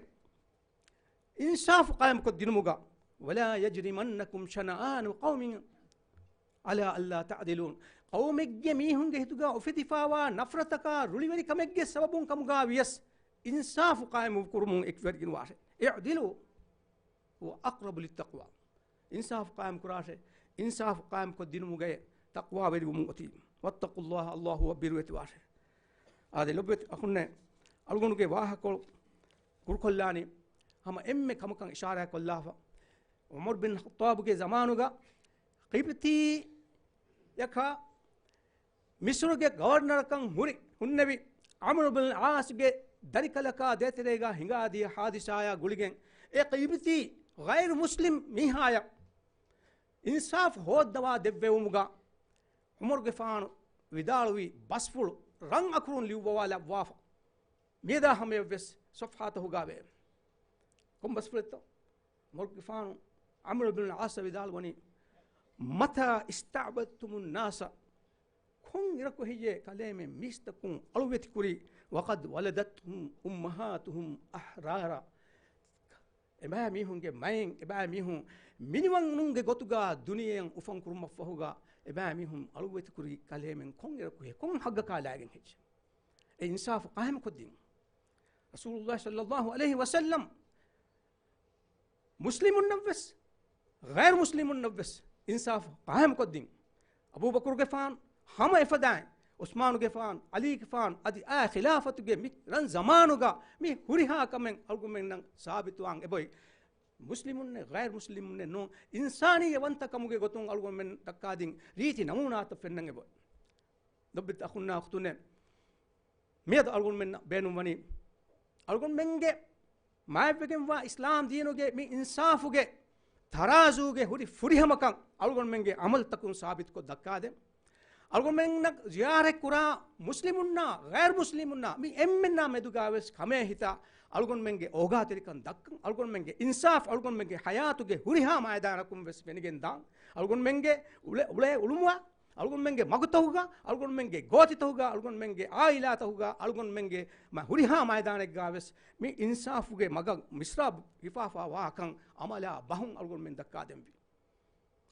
އިންސާފު ޤާއިމުކޮށްދިނުމުގަ، "ولا يجرمنكم شنآن قوم على ألا تعدلوا." ޤައުމެއްގެ މީހުންގެ ހިތުގަ އުފެދިފާވާ ނަފްރަތަކާ ރުޅިވެރިކަމެއްގެ ސަބަބުން ކަމުގަ ވިޔަސް، އިންސާފު ޤާއިމު ކުރުމުން އެކުވެރިގެންވާށޭ. "اعدلوا هو أقرب للتقوى." އިންސާފު ޤާއިމު ކުރާށޭ. އިންސާފު ޤާއިމުކޮށްދިނުމުގައި ތަޤްވާވެރިވުމުން އޮތީ. "واتقوا الله، ﷲ އަށް ބިރުވެތިވާށޭ." އާދެ، ލޮބުވެތި އަޚުންނޭ، އަޅުގަނޑުގެ ވާހަކަކޮޅު ކުރުކޮށްލާނީ ހަމަ އެންމެ ކަމަކަށް އިޝާރާތް ކޮށްލާފަ. ޢުމަރު ބިން ޚައްޠާބުގެ ޒަމާނުގަ ޤިބްތީއަކާ މިޞްރުގެ ގަވަރުނަރަކަށް ހުރި ހުންނެވި ޢަމްރު ބިން ޢާޞްގެ ދަރިކަލަކާ ދޭތެރޭގަ ހިނގާދިޔަ ޙާދިސާއާ ގުޅިގެން، އެ ޤިބްތީ ޣައިރު މުސްލިމް މީހާޔަށް އިންސާފު ހޯއްދަވާ ދެއްވެވުމުގަ ޢުމަރުގެފާނު ވިދާޅުވި ބަސްފުޅު ރަން އަކުރުން ލިޔުއްވަވާލައްވާފަ. މިއަދާ ހަމަޔަށްވެސް ޞަފްޙާތަކުގަވޭ. ކޮން ބަސްފުޅެއްތޯ؟ ޢުމަރުގެފާނު ޢަމްރު ބިން ޢާޞަށް ވިދާޅުވަނީ، "متى استعبدتم الناس؟" ކޮން އިރަކު ހެއްޔޭ ކަލޭމެން މީސްތަކުން އަޅުވެތިކުރީ؟ "وقد ولدتهم أمهاتهم أحرارا." އެބައިމީހުންގެ މައިން، އެބައިމީހުން މިނިވަންނުންގެ ގޮތުގަ ދުނިޔެއަށް އުފަން ކުރުމަށްފަހުގަ، އެބައިމީހުން އަޅުވެތިކުރީ ކަލޭމެން ކޮން އިރަކުހޭ، ކޮން ޙައްޤަކާ ލާގެން ހެއްޔޭ؟ އެ އިންސާފު ޤާއިމުކޮށްދިން. ރަސޫލުﷲ ޞައްލަﷲ ޢަލައިހި ވަސައްލަމް މުސްލިމުންނަށްވެސް، ޣައިރު މުސްލިމުންނަށްވެސް އިންސާފު ޤާއިމުކޮށްދިން. އަބޫބަކުރުގެފާނު ހަމަ އެފަދައިން، ޢުސްމާނުގެފާނު، ޢަލީގެފާނު، އަދި އާ ޚިލާފަތުގެ މި ރަން ޒަމާނުގަ މި ހުރިހާ ކަމެއް އަޅުގަނޑުމެންނަށް ސާބިތުވާން އެބޮތް. މުސްލިމުންނެއް، ޣައިރު މުސްލިމުންނެއް ނޫން، އިންސާނިއްޔަތްވަންތަ ކަމުގެ ގޮތުން އަޅުގަނޑުމެން ދައްކާދިން ރީތި ނަމޫނާތައް ފެންނަން އެބޮތް. ލޮބުވެތި އަޚުންނާ އުޚްތުންނޭ، މިއަދު އަޅުގަނޑުމެންނަށް ބޭނުންވަނީ، އަޅުގަނޑުމެންގެ މާތްވެގެންވާ އިސްލާމް ދީނުގެ މި އިންސާފުގެ ތަރާޒޫގެ ހުރި ފުރިހަމަކަން އަޅުގަނޑުމެންގެ ޢަމަލުތަކުން ސާބިތުކޮށް ދައްކާދޭން. އަޅުގަނޑުމެންނަށް ޒިޔާރަތްކުރާ މުސްލިމުންނާ، ޣައިރު މުސްލިމުންނާ، މި އެންމެންނާ މެދުގަވެސް ކަމޭހިތާ އަޅުގަނޑުމެންގެ އޯގާތެރިކަން ދައްކަން، އަޅުގަނޑުމެންގެ އިންސާފު އަޅުގަނޑުމެންގެ ޙަޔާތުގެ ހުރިހާ މައިދާނަކުން ވެސް ފެނިގެން ދާން، އަޅުގަނޑުމެންގެ އުޅެ، އުޅޭ އުޅުމުގަ، އަޅުގަނޑުމެންގެ މަގުތަކުގަ، އަޅުގަނޑުމެންގެ ގޯތިތަކުގަ، އަޅުގަނޑުމެންގެ ޢާއިލާތަކުގަ، އަޅުގަނޑުމެންގެ މަ-، ހުރިހާ މައިދާނެއްގަ ވެސް މި އިންސާފުގެ މަގަށް މިސްރާބު ހިފާފާ ވާކަން ޢަމަލާ ބަހުން އަޅުގަނޑުމެން ދައްކާދެންވީ.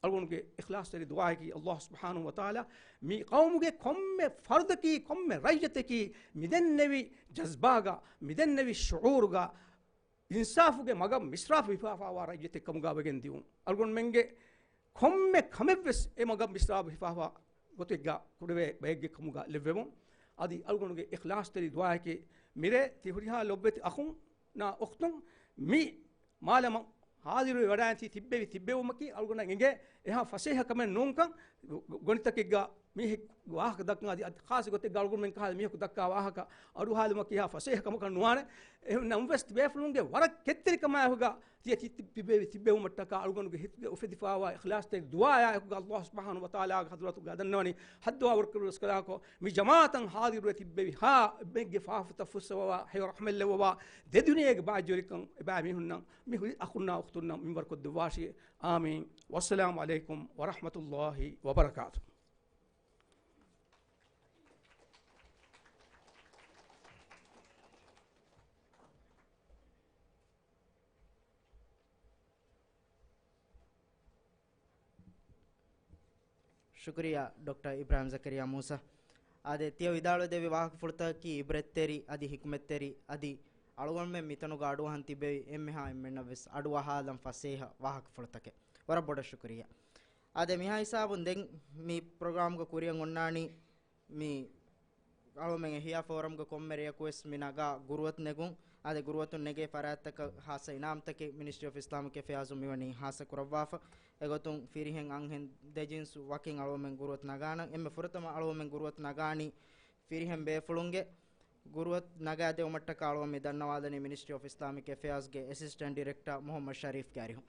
އަޅުގަނޑުގެ އިޚްލާޞްތެރި ދުޢާއަކީ، ﷲ ސުބްޙާނަހޫ ވަތަޢާލާ މި ޤައުމުގެ ކޮންމެ ފަރުދަކީ، ކޮންމެ ރައްޔިތަކީ މިދެންނެވި ޖަޒްބާގަ، މިދެންނެވި ޝުޢޫރުގަ، އިންސާފުގެ މަގަށް މިސްރާފު ހިފާފާވާ ރައްޔިތެއް ކަމުގަ ވެގެން ދިއުން. އަޅުގަނޑުމެންގެ ކޮންމެ ކަމެއްވެސް އެ މަގަށް މިސްރާފު ހިފާފާ ގޮތެއްގަ ކުރެވޭ ބައެއްގެ ކަމުގަ ލެއްވެމުން. އަދި އަޅުގަނޑުގެ އިޚްލާޞްތެރި ދުޢާއަކީ، މިރޭ ތި ހުރިހާ ލޮބުވެތި އަޚުންނާ އުޚްތުން މި މާލަމަށް ޙާޟިރުވެ ވަޑައިން ތި ތިއްބެވި ތިއްބެވުމަކީ އަޅުގަނޑަށް އެނގޭ އެހާ ފަސޭހަ ކަމެއް ނޫންކަން. ގޮ-، ގޮ-، ގޮނޑިތަކެއްގަ މީހެއް ވާހަކަ ދައްކަން އަދި، އަދި ޚާއްޞަ ގޮތެއްގަ އަޅުގަނޑުމެން ކަހަލަ މީހަކު ދައްކާ ވާހަކަ އަޑުއަހާލުމަކީ އެހާ ފަސޭހަ ކަމަކަށް ނުވާނެ. އެހެން ނަމަވެސް ތިބޭފުޅުންގެ ވަރަށް ކެތްތެރިކަމާއެކުގަ ތިޔަ ތި-، ތި-، ތިބެ-، ތިބެވުމަށްޓަކާ އަޅުގަނޑުގެ ހިތުގެ އުފެދިފާވާ އިޚްލާޞްތެރި ދުޢާއާއެކުގަ ﷲ ސުބްޙާނަހޫ ވަތަޢާލާގެ ޙަޟްރަތުގަ ދަންނަވަނީ ހައްދަވާ ވަރުކަރުވެސްކަލާކޮ، މި ޖަމާޢަތަށް ޙާޟިރުވެ ތިއްބެވި ހާ އެއްމެންގެ ފާފަތައް ފުއްސަވަވާ، ހެޔޮ ރަޙްމަތްލެއްވަވާ، ދެ ދުނިޔޭގެ ބާއްޖަވެރިކަން އެބައިމީހުންނަށް މި ހުރި އަޚުންނާ އުޚްތުންނަށް މިންވަރުކޮށްދެއްވާށި. އާމީން. ވައްސަލާމު ޢަލައިކުމް ވަރަޙްމަތުﷲި ވަބަރަކާތުހު. ޝުކުރިއްޔާ ޑޮކްޓަރ އިބްރާހިމް ޒަކަރިއްޔާ މޫސާ. އާދެ، ތިޔަ ވިދާޅުވެދެއްވި ވާހަކަފުޅުތަކަކީ ޢިބްރަތްތެރި އަދި ޙިކުމަތްތެރި އަދި އަޅުގަނޑުމެން މިތަނުގަ އަޑުއަހަން ތިއްބެވި އެންމެހާ އެންމެންނަށްވެސް އަޑުއަހާލަން ފަސޭހަ ވާހަކަފުޅުތަކެއް. ވަރަށް ބޮޑަށް ޝުކުރިއްޔާ. އާދެ، މިހާ ހިސާބުން ދެން މި ޕްރޮގްރާމްގަ ކުރިއަށް އޮންނާނީ މި އަޅުމެން އެހިޔާ ފޯރަމްގެ ކޮންމެ ރެޔަކުވެސް މި ނަގާ ގުރުއަތު ނެގުން. އާދެ، ގުރުއަތުން ނެގޭ ފަރާތްތަކަށް ހާއްސަ އިނާމްތަކެއް މިނިސްޓްރީ އޮފް އިސްލާމިކް އެފެއާޒުން މިވަނީ ހާއްސަ ކުރައްވާފަ. އެގޮތުން ފިރިހެން އަންހެން ދެ ޖިންސް ވަކިން އަޅުމެން ގުރުއަތު ނަގާނަން. އެންމެ ފުރަތަމަ އަޅުމެން ގުރުއަތު ނަގާނީ ފިރިހެން ބޭފުޅުންގެ. ގުރުއަތު ނަގާދެވުމަށްޓަކާ އަޅުމެން މި ދަންނަވާލަނީ މިނިސްޓްރީ އޮފް އިސްލާމިކް އެފެއާޒްގެ އެސިސްޓެންޓް ޑިރެކްޓަރ މުޙައްމަދު ޝަރީފްގެ އަރިހުން.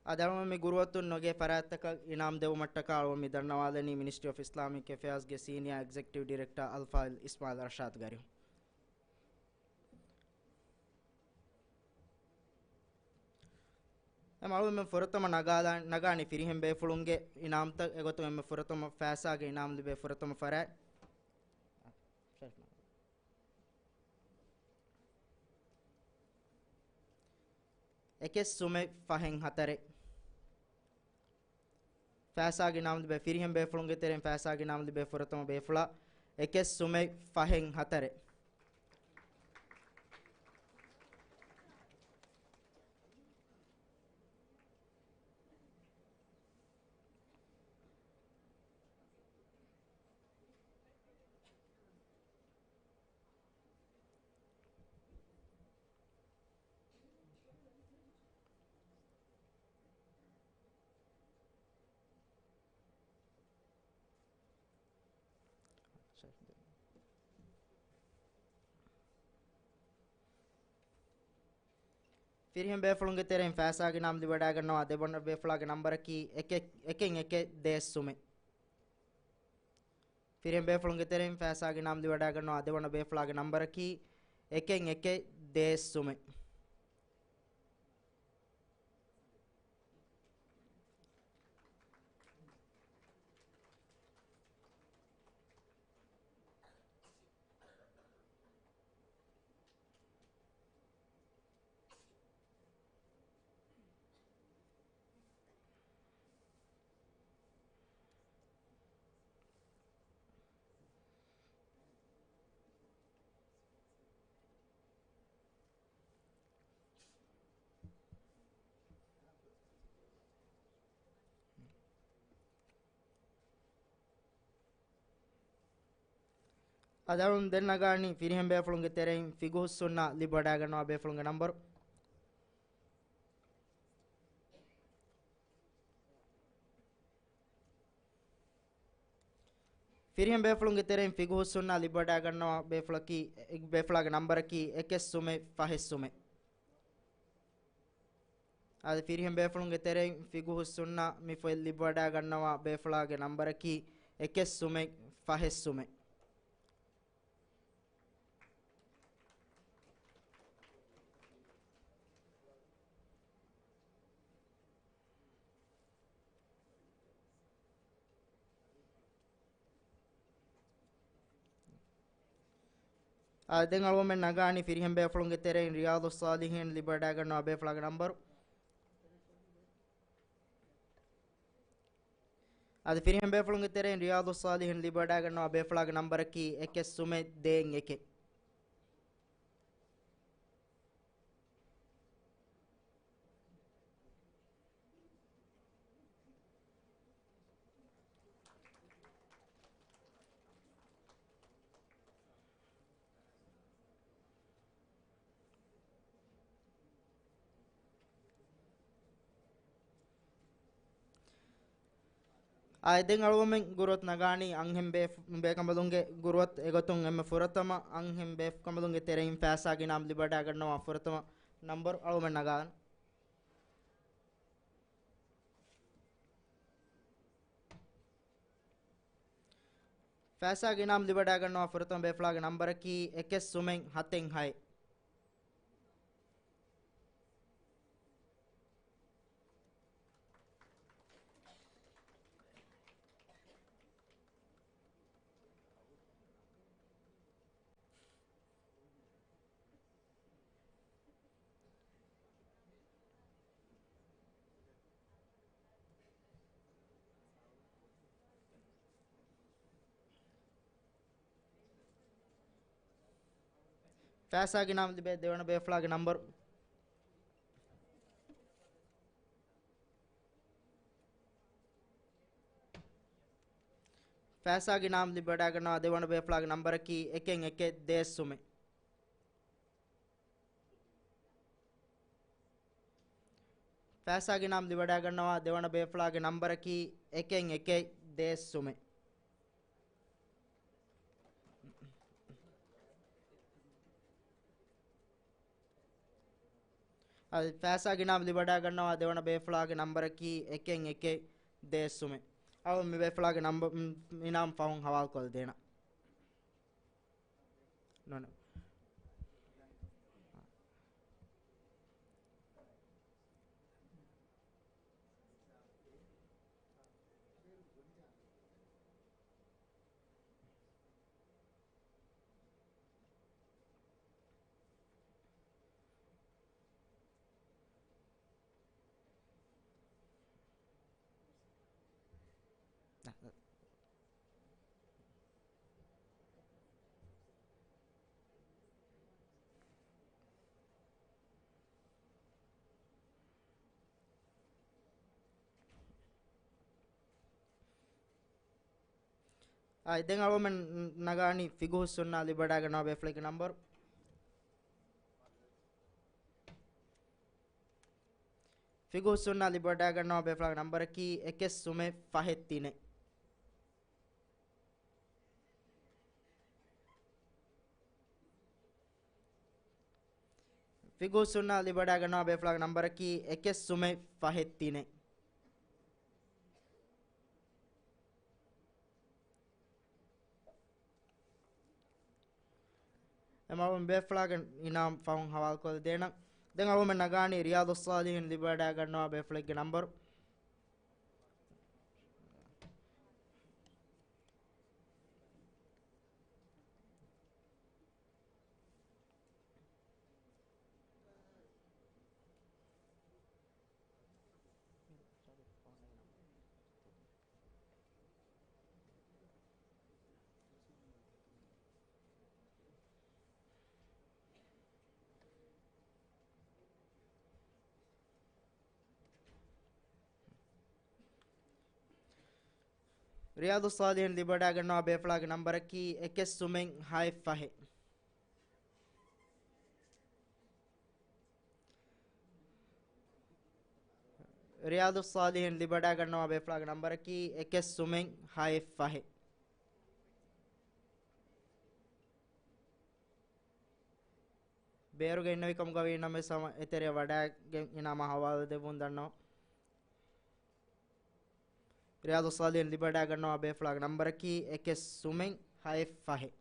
އަދި އަޅުމެން މި ގުރުއަތުން ނެގޭ ފަރާތްތަކަށް އިނާމް ދެވުމަށްޓަކާ އަޅުމެން މި ދަންނަވާލަނީ މިނިސްޓްރީ އޮފް އިސްލާމިކް އެފެއާޒްގެ ސީނިއާ އެގްޒެކެޓިވް ޑިރެކްޓަރ އަލްފާޟިލް އިސްމާޢީލް އަރްޝާދްގެ އަރިހުން. އެމަ އަޅުމެން ފުރަތަމަ ނަގާލާ-، ނަގާނީ ފިރިހެން ބޭފުޅުންގެ އިނާމްތައް. އެގޮތުން އެންމެ ފުރަތަމަ ފައިސާގެ އިނާމް ލިބޭ ފުރަތަމަ ފަރާތް އެކެއް ސުމެއް ފަހެއް ހަތަރެއް. ފައިސާގެ އިނާމް ލިބޭ ފިރިހެން ބޭފުޅުންގެ ތެރެއިން ފައިސާގެ އިނާމް ލިބޭ ފުރަތަމަ ބޭފުޅާ އެކެއް ސުމެއް ފަހެއް ހަތަރެއް. ފިރިހެން ބޭފުޅުންގެ ތެރެއިން ފައިސާގެ އިނާމް ލިބިވަޑައިގަންނަވާ ދެވަނަ ބޭފުޅާގެ ނަންބަރަކީ އެކެއް، އެކެއް އެކެއް ދޭއް ސުމެއް. ފިރިހެން ބޭފުޅުންގެ ތެރެއިން ފައިސާގެ އިނާމް ލިބިވަޑައިގަންނަވާ ދެވަނަ ބޭފުޅާގެ ނަންބަރަކީ އެކެއް އެކެއް ދޭއް ސުމެއް. އަދި އަޅުން ދެން ނަގާނީ ފިރިހެން ބޭފުޅުންގެ ތެރެއިން ފިގުހުސް ހުންނަ ލިބިވަޑައިގަންނަވާ ބޭފުޅުންގެ ނަންބަރު. ފިރިހެން ބޭފުޅުންގެ ތެރެއިން ފިގުހުސް ހުންނަ ލިބިވަޑައިގަންނަވާ ބޭފުޅަކީ، އެ، ބޭފުޅާގެ ނަންބަރަކީ އެކެއް ސުމެއް ފަހެއް ސުމެއް. އަދި ފިރިހެން ބޭފުޅުންގެ ތެރެއިން ފިގުހުސް ހުންނަ މި ފޮތް ލިބިވަޑައިގަންނަވާ ބޭފުޅާގެ ނަންބަރަކީ އެކެއް ސުމެއް ފަހެއް ސުމެއް. އާ، ދެން އަޅުގަނޑުމެން ނަގާނީ ފިރިހެން ބޭފުޅުންގެ ތެރެއިން ރިޔާޟުއްޞާލިޙީން ލިބިވަޑައިގަންނަވާ ބޭފުޅާގެ ނަންބަރު. އަދި ފިރިހެން ބޭފުޅުންގެ ތެރެއިން ރިޔާޟުއްޞާލިޙީން ލިބިވަޑައިގަންނަވާ ބޭފުޅާގެ ނަންބަރަކީ އެކެއް ސުމެއް ދޭއް އެކެއް. އާއި، ދެން އަޅުގަނޑުމެން ގުރުއަތު ނަގާނީ އަންހެން ބޭފު-، ބޭކަނބަލުންގެ ގުރުއަތު. އެގޮތުން އެންމެ ފުރަތަމަ އަންހެން ބޭކަނބަލުންގެ ތެރެއިން ފައިސާގެ އިނާމް ލިބިވަޑައިގަންނަވާ ފުރަތަމަ ނަންބަރު އަޅުގަނޑުމެން ނަގާން. ފައިސާގެ އިނާމް ލިބިވަޑައިގަންނަވާ ފުރަތަމަ ބޭފުޅާގެ ނަންބަރަކީ އެކެއް ސުމެއް ހަތެއް ހައެއް. ފައިސާގެ އިނާމް ލިބޭ ދެވަނަ ބޭފުޅާގެ ނަންބަރު. ފައިސާގެ އިނާމް ލިބިވަޑައިގަންނަވާ ދެވަނަ ބޭފުޅާގެ ނަންބަރަކީ އެކެއް އެކެއް ދޭއް ސުމެއް. ފައިސާގެ އިނާމް ލިބިވަޑައިގަންނަވާ ދެވަނަ ބޭފުޅާގެ ނަންބަރަކީ އެކެއް އެކެއް ދޭއް ސުމެއް. އަދި ފައިސާގެ އިނާމް ލިބިވަޑައިގަންނަވާ ދެވަނަ ބޭފުޅާގެ ނަންބަރަކީ އެކެއް އެކެއް ދޭއް ސުމެއް. އަޅު މި ބޭފުޅާގެ ނަންބަ-، އިނާމް ފަހުން ހަވާލުކޮށްދޭނަން. ނޫން. އާއި، ދެން އަޅުގަނޑުމެން ނަގާނީ ފިޤުހުއްސުންނާ ލިބިވަޑައިގަންނަވާ ބޭފުޅެއްގެ ނަންބަރު. ފިޤުހުއްސުންނާ ލިބިވަޑައިގަންނަވާ ބޭފުޅާގެ ނަންބަރަކީ އެކެއް ސުމެއް ފަހެއް ތިނެއް. ފިޤުހުއްސުންނާ ލިބިވަޑައިގަންނަވާ ބޭފުޅާގެ ނަންބަރަކީ އެކެއް ސުމެއް ފަހެއް ތިނެއް. އެމަ އަޅުގަނޑު ބޭފުޅާގެ އިނާމް ފަހުން ހަވާލުކޮށްދޭނަން. ދެން އަޅުގަނޑުމެން ނަގާނީ ރިޔާޟުއްޞާލިޙީން ލިބިވަޑައިގަންނަވާ ބޭފުޅެއްގެ ނަންބަރު. ރިޔާޟުއްޞާލިޙީން ލިބިވަޑައިގަންނަވާ ބޭފުޅާގެ ނަންބަރަކީ އެކެއް ސުމެއް ހައެއް ފަހެއް. ރިޔާޟުއްޞާލިޙީން ލިބިވަޑައިގަންނަވާ ބޭފުޅާގެ ނަންބަރަކީ އެކެއް ސުމެއް ހައެއް ފަހެއް. ބޭރުގަ އިންނެވި ކަމުގަ ވީނަމަވެސް ހަމަ އެތެރެއަށް ވަޑައިގެން އިނާމާ ހަވާލު ދެއްވުން ދަންނަވަން. ރިޔާޟުއްޞާލިޙީން ލިބިވަޑައިގަންނަވާ ބޭފުޅާގެ ނަންބަރަކީ އެކެއް ސުމެއް ހައެއް ފަހެއް.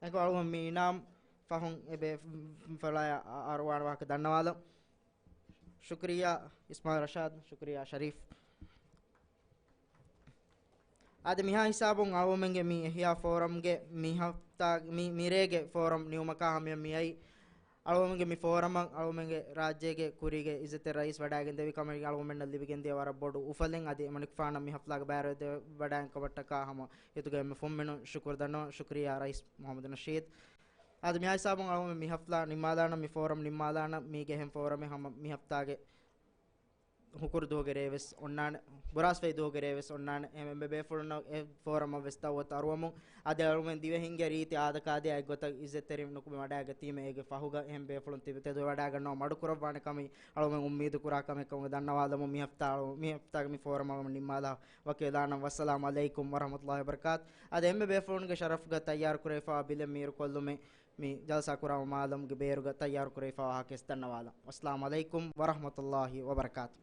އެކު އަޅުގަނޑު މި އިނާމް ފަހުން އެ ބޭފުޅާއަށް އަރުވާނެ ވާހަކަ ދަންނަވާލަން. ޝުކުރިއްޔާ އިސްމާޢީލް ރަޝާދް، ޝުކުރިއްޔާ ޝަރީފް. އާދެ، މިހާ ހިސާބުން އަޅުގަނޑުމެންގެ މި އިޙްޔާ ފޯރަމްގެ މި ހަފްތާ، މި، މިރޭގެ ފޯރަމް ނިމުމަކާ ހަމަޔަށް މިއައީ. އަޅުގަނޑުމެންގެ މި ފޯރަމަށް އަޅުގަނޑުމެންގެ ރާއްޖޭގެ ކުރީގެ އިއްޒަތްތެރި ރައީސް ވަޑައިގެންދެވި ކަމަށް އަޅުގަނޑުމެންނަށް ލިބިގެންދިޔަ ވަރަށް ބޮޑު އުފަލެއް. އަދި އެމަނިކުފާނަށް މި ހަފްލާގެ ބައިވެރިވެ ވަޑައިގެން ކަމަށްޓަކާ ހަމަ ހިތުގައިމެ ފުންމިނުން ޝުކުރު ދަންނަވަން. ޝުކުރިއްޔާ ރައީސް މުޙައްމަދު ނަޝީދު. އާދެ، މިހާ ހިސާބުން އަޅުގަނޑުމެން މި ހަފްލާ ނިންމާލާނަން، މި ފޯރަމް ނިންމާލާނަން. މީގެ އެހެން ފޯރަމެއް ހަމަ މި ހަފްތާގެ ހުކުރު ދުވަހުގެ ރޭވެސް އޮންނާނެ، ބުރާސްފަތި ދުވަހުގެ ރޭވެސް އޮންނާނެ. އެހެން އެންމެ ބޭފުޅުންނަށް އެ ފޯރަމަށް ވެސް ދައުވަތު އަރުވަމުން. އަދި އަޅުގަނޑުމެން ދިވެހިންގެ ރީތި އާދަކާދަޔާ އެއްގޮތަށް އިއްޒަތްތެރި ނުކުމެ ވަޑައިގަތީމޭ އޭގެ ފަހުގަ އެހެން ބޭފުޅުން ތިބި ތެދުވެވަޑައިގަންނަވަން މަޑުކުރައްވާނެ ކަމަށް އަޅުގަނޑުމެން އުއްމީދު ކުރާ ކަމެއް ކަމުގެ ދަންނަވާލަމުން މި ހަފްތާ، މި ހަފްތާގެ މި ފޯރަމް އަޅުގަނޑުމެން ނިންމާލާ ވަކިވެލާނަން. ވައްސަލާމް ޢަލައިކުމް ވަރަޙްމަތުﷲި ވަބަރަކާތު. އަދި އެންމެ ބޭފުޅުންގެ ޝަރަފުގަ ތައްޔާރު ކުރެވިފައިވާ ބިލެއް މީރުކޮށްލުމެއް މި ޖަލްސާ ކުރާ މައުލޫމްގެ ބޭރުގަ ތައްޔާރު ކުރެވިފައިވާ ހާކެސް ދަންނަވާލަން. ވައްސަލާމް ޢަލައިކުމް ވަރަޙްމަތުﷲި ވަބަރަކާތު.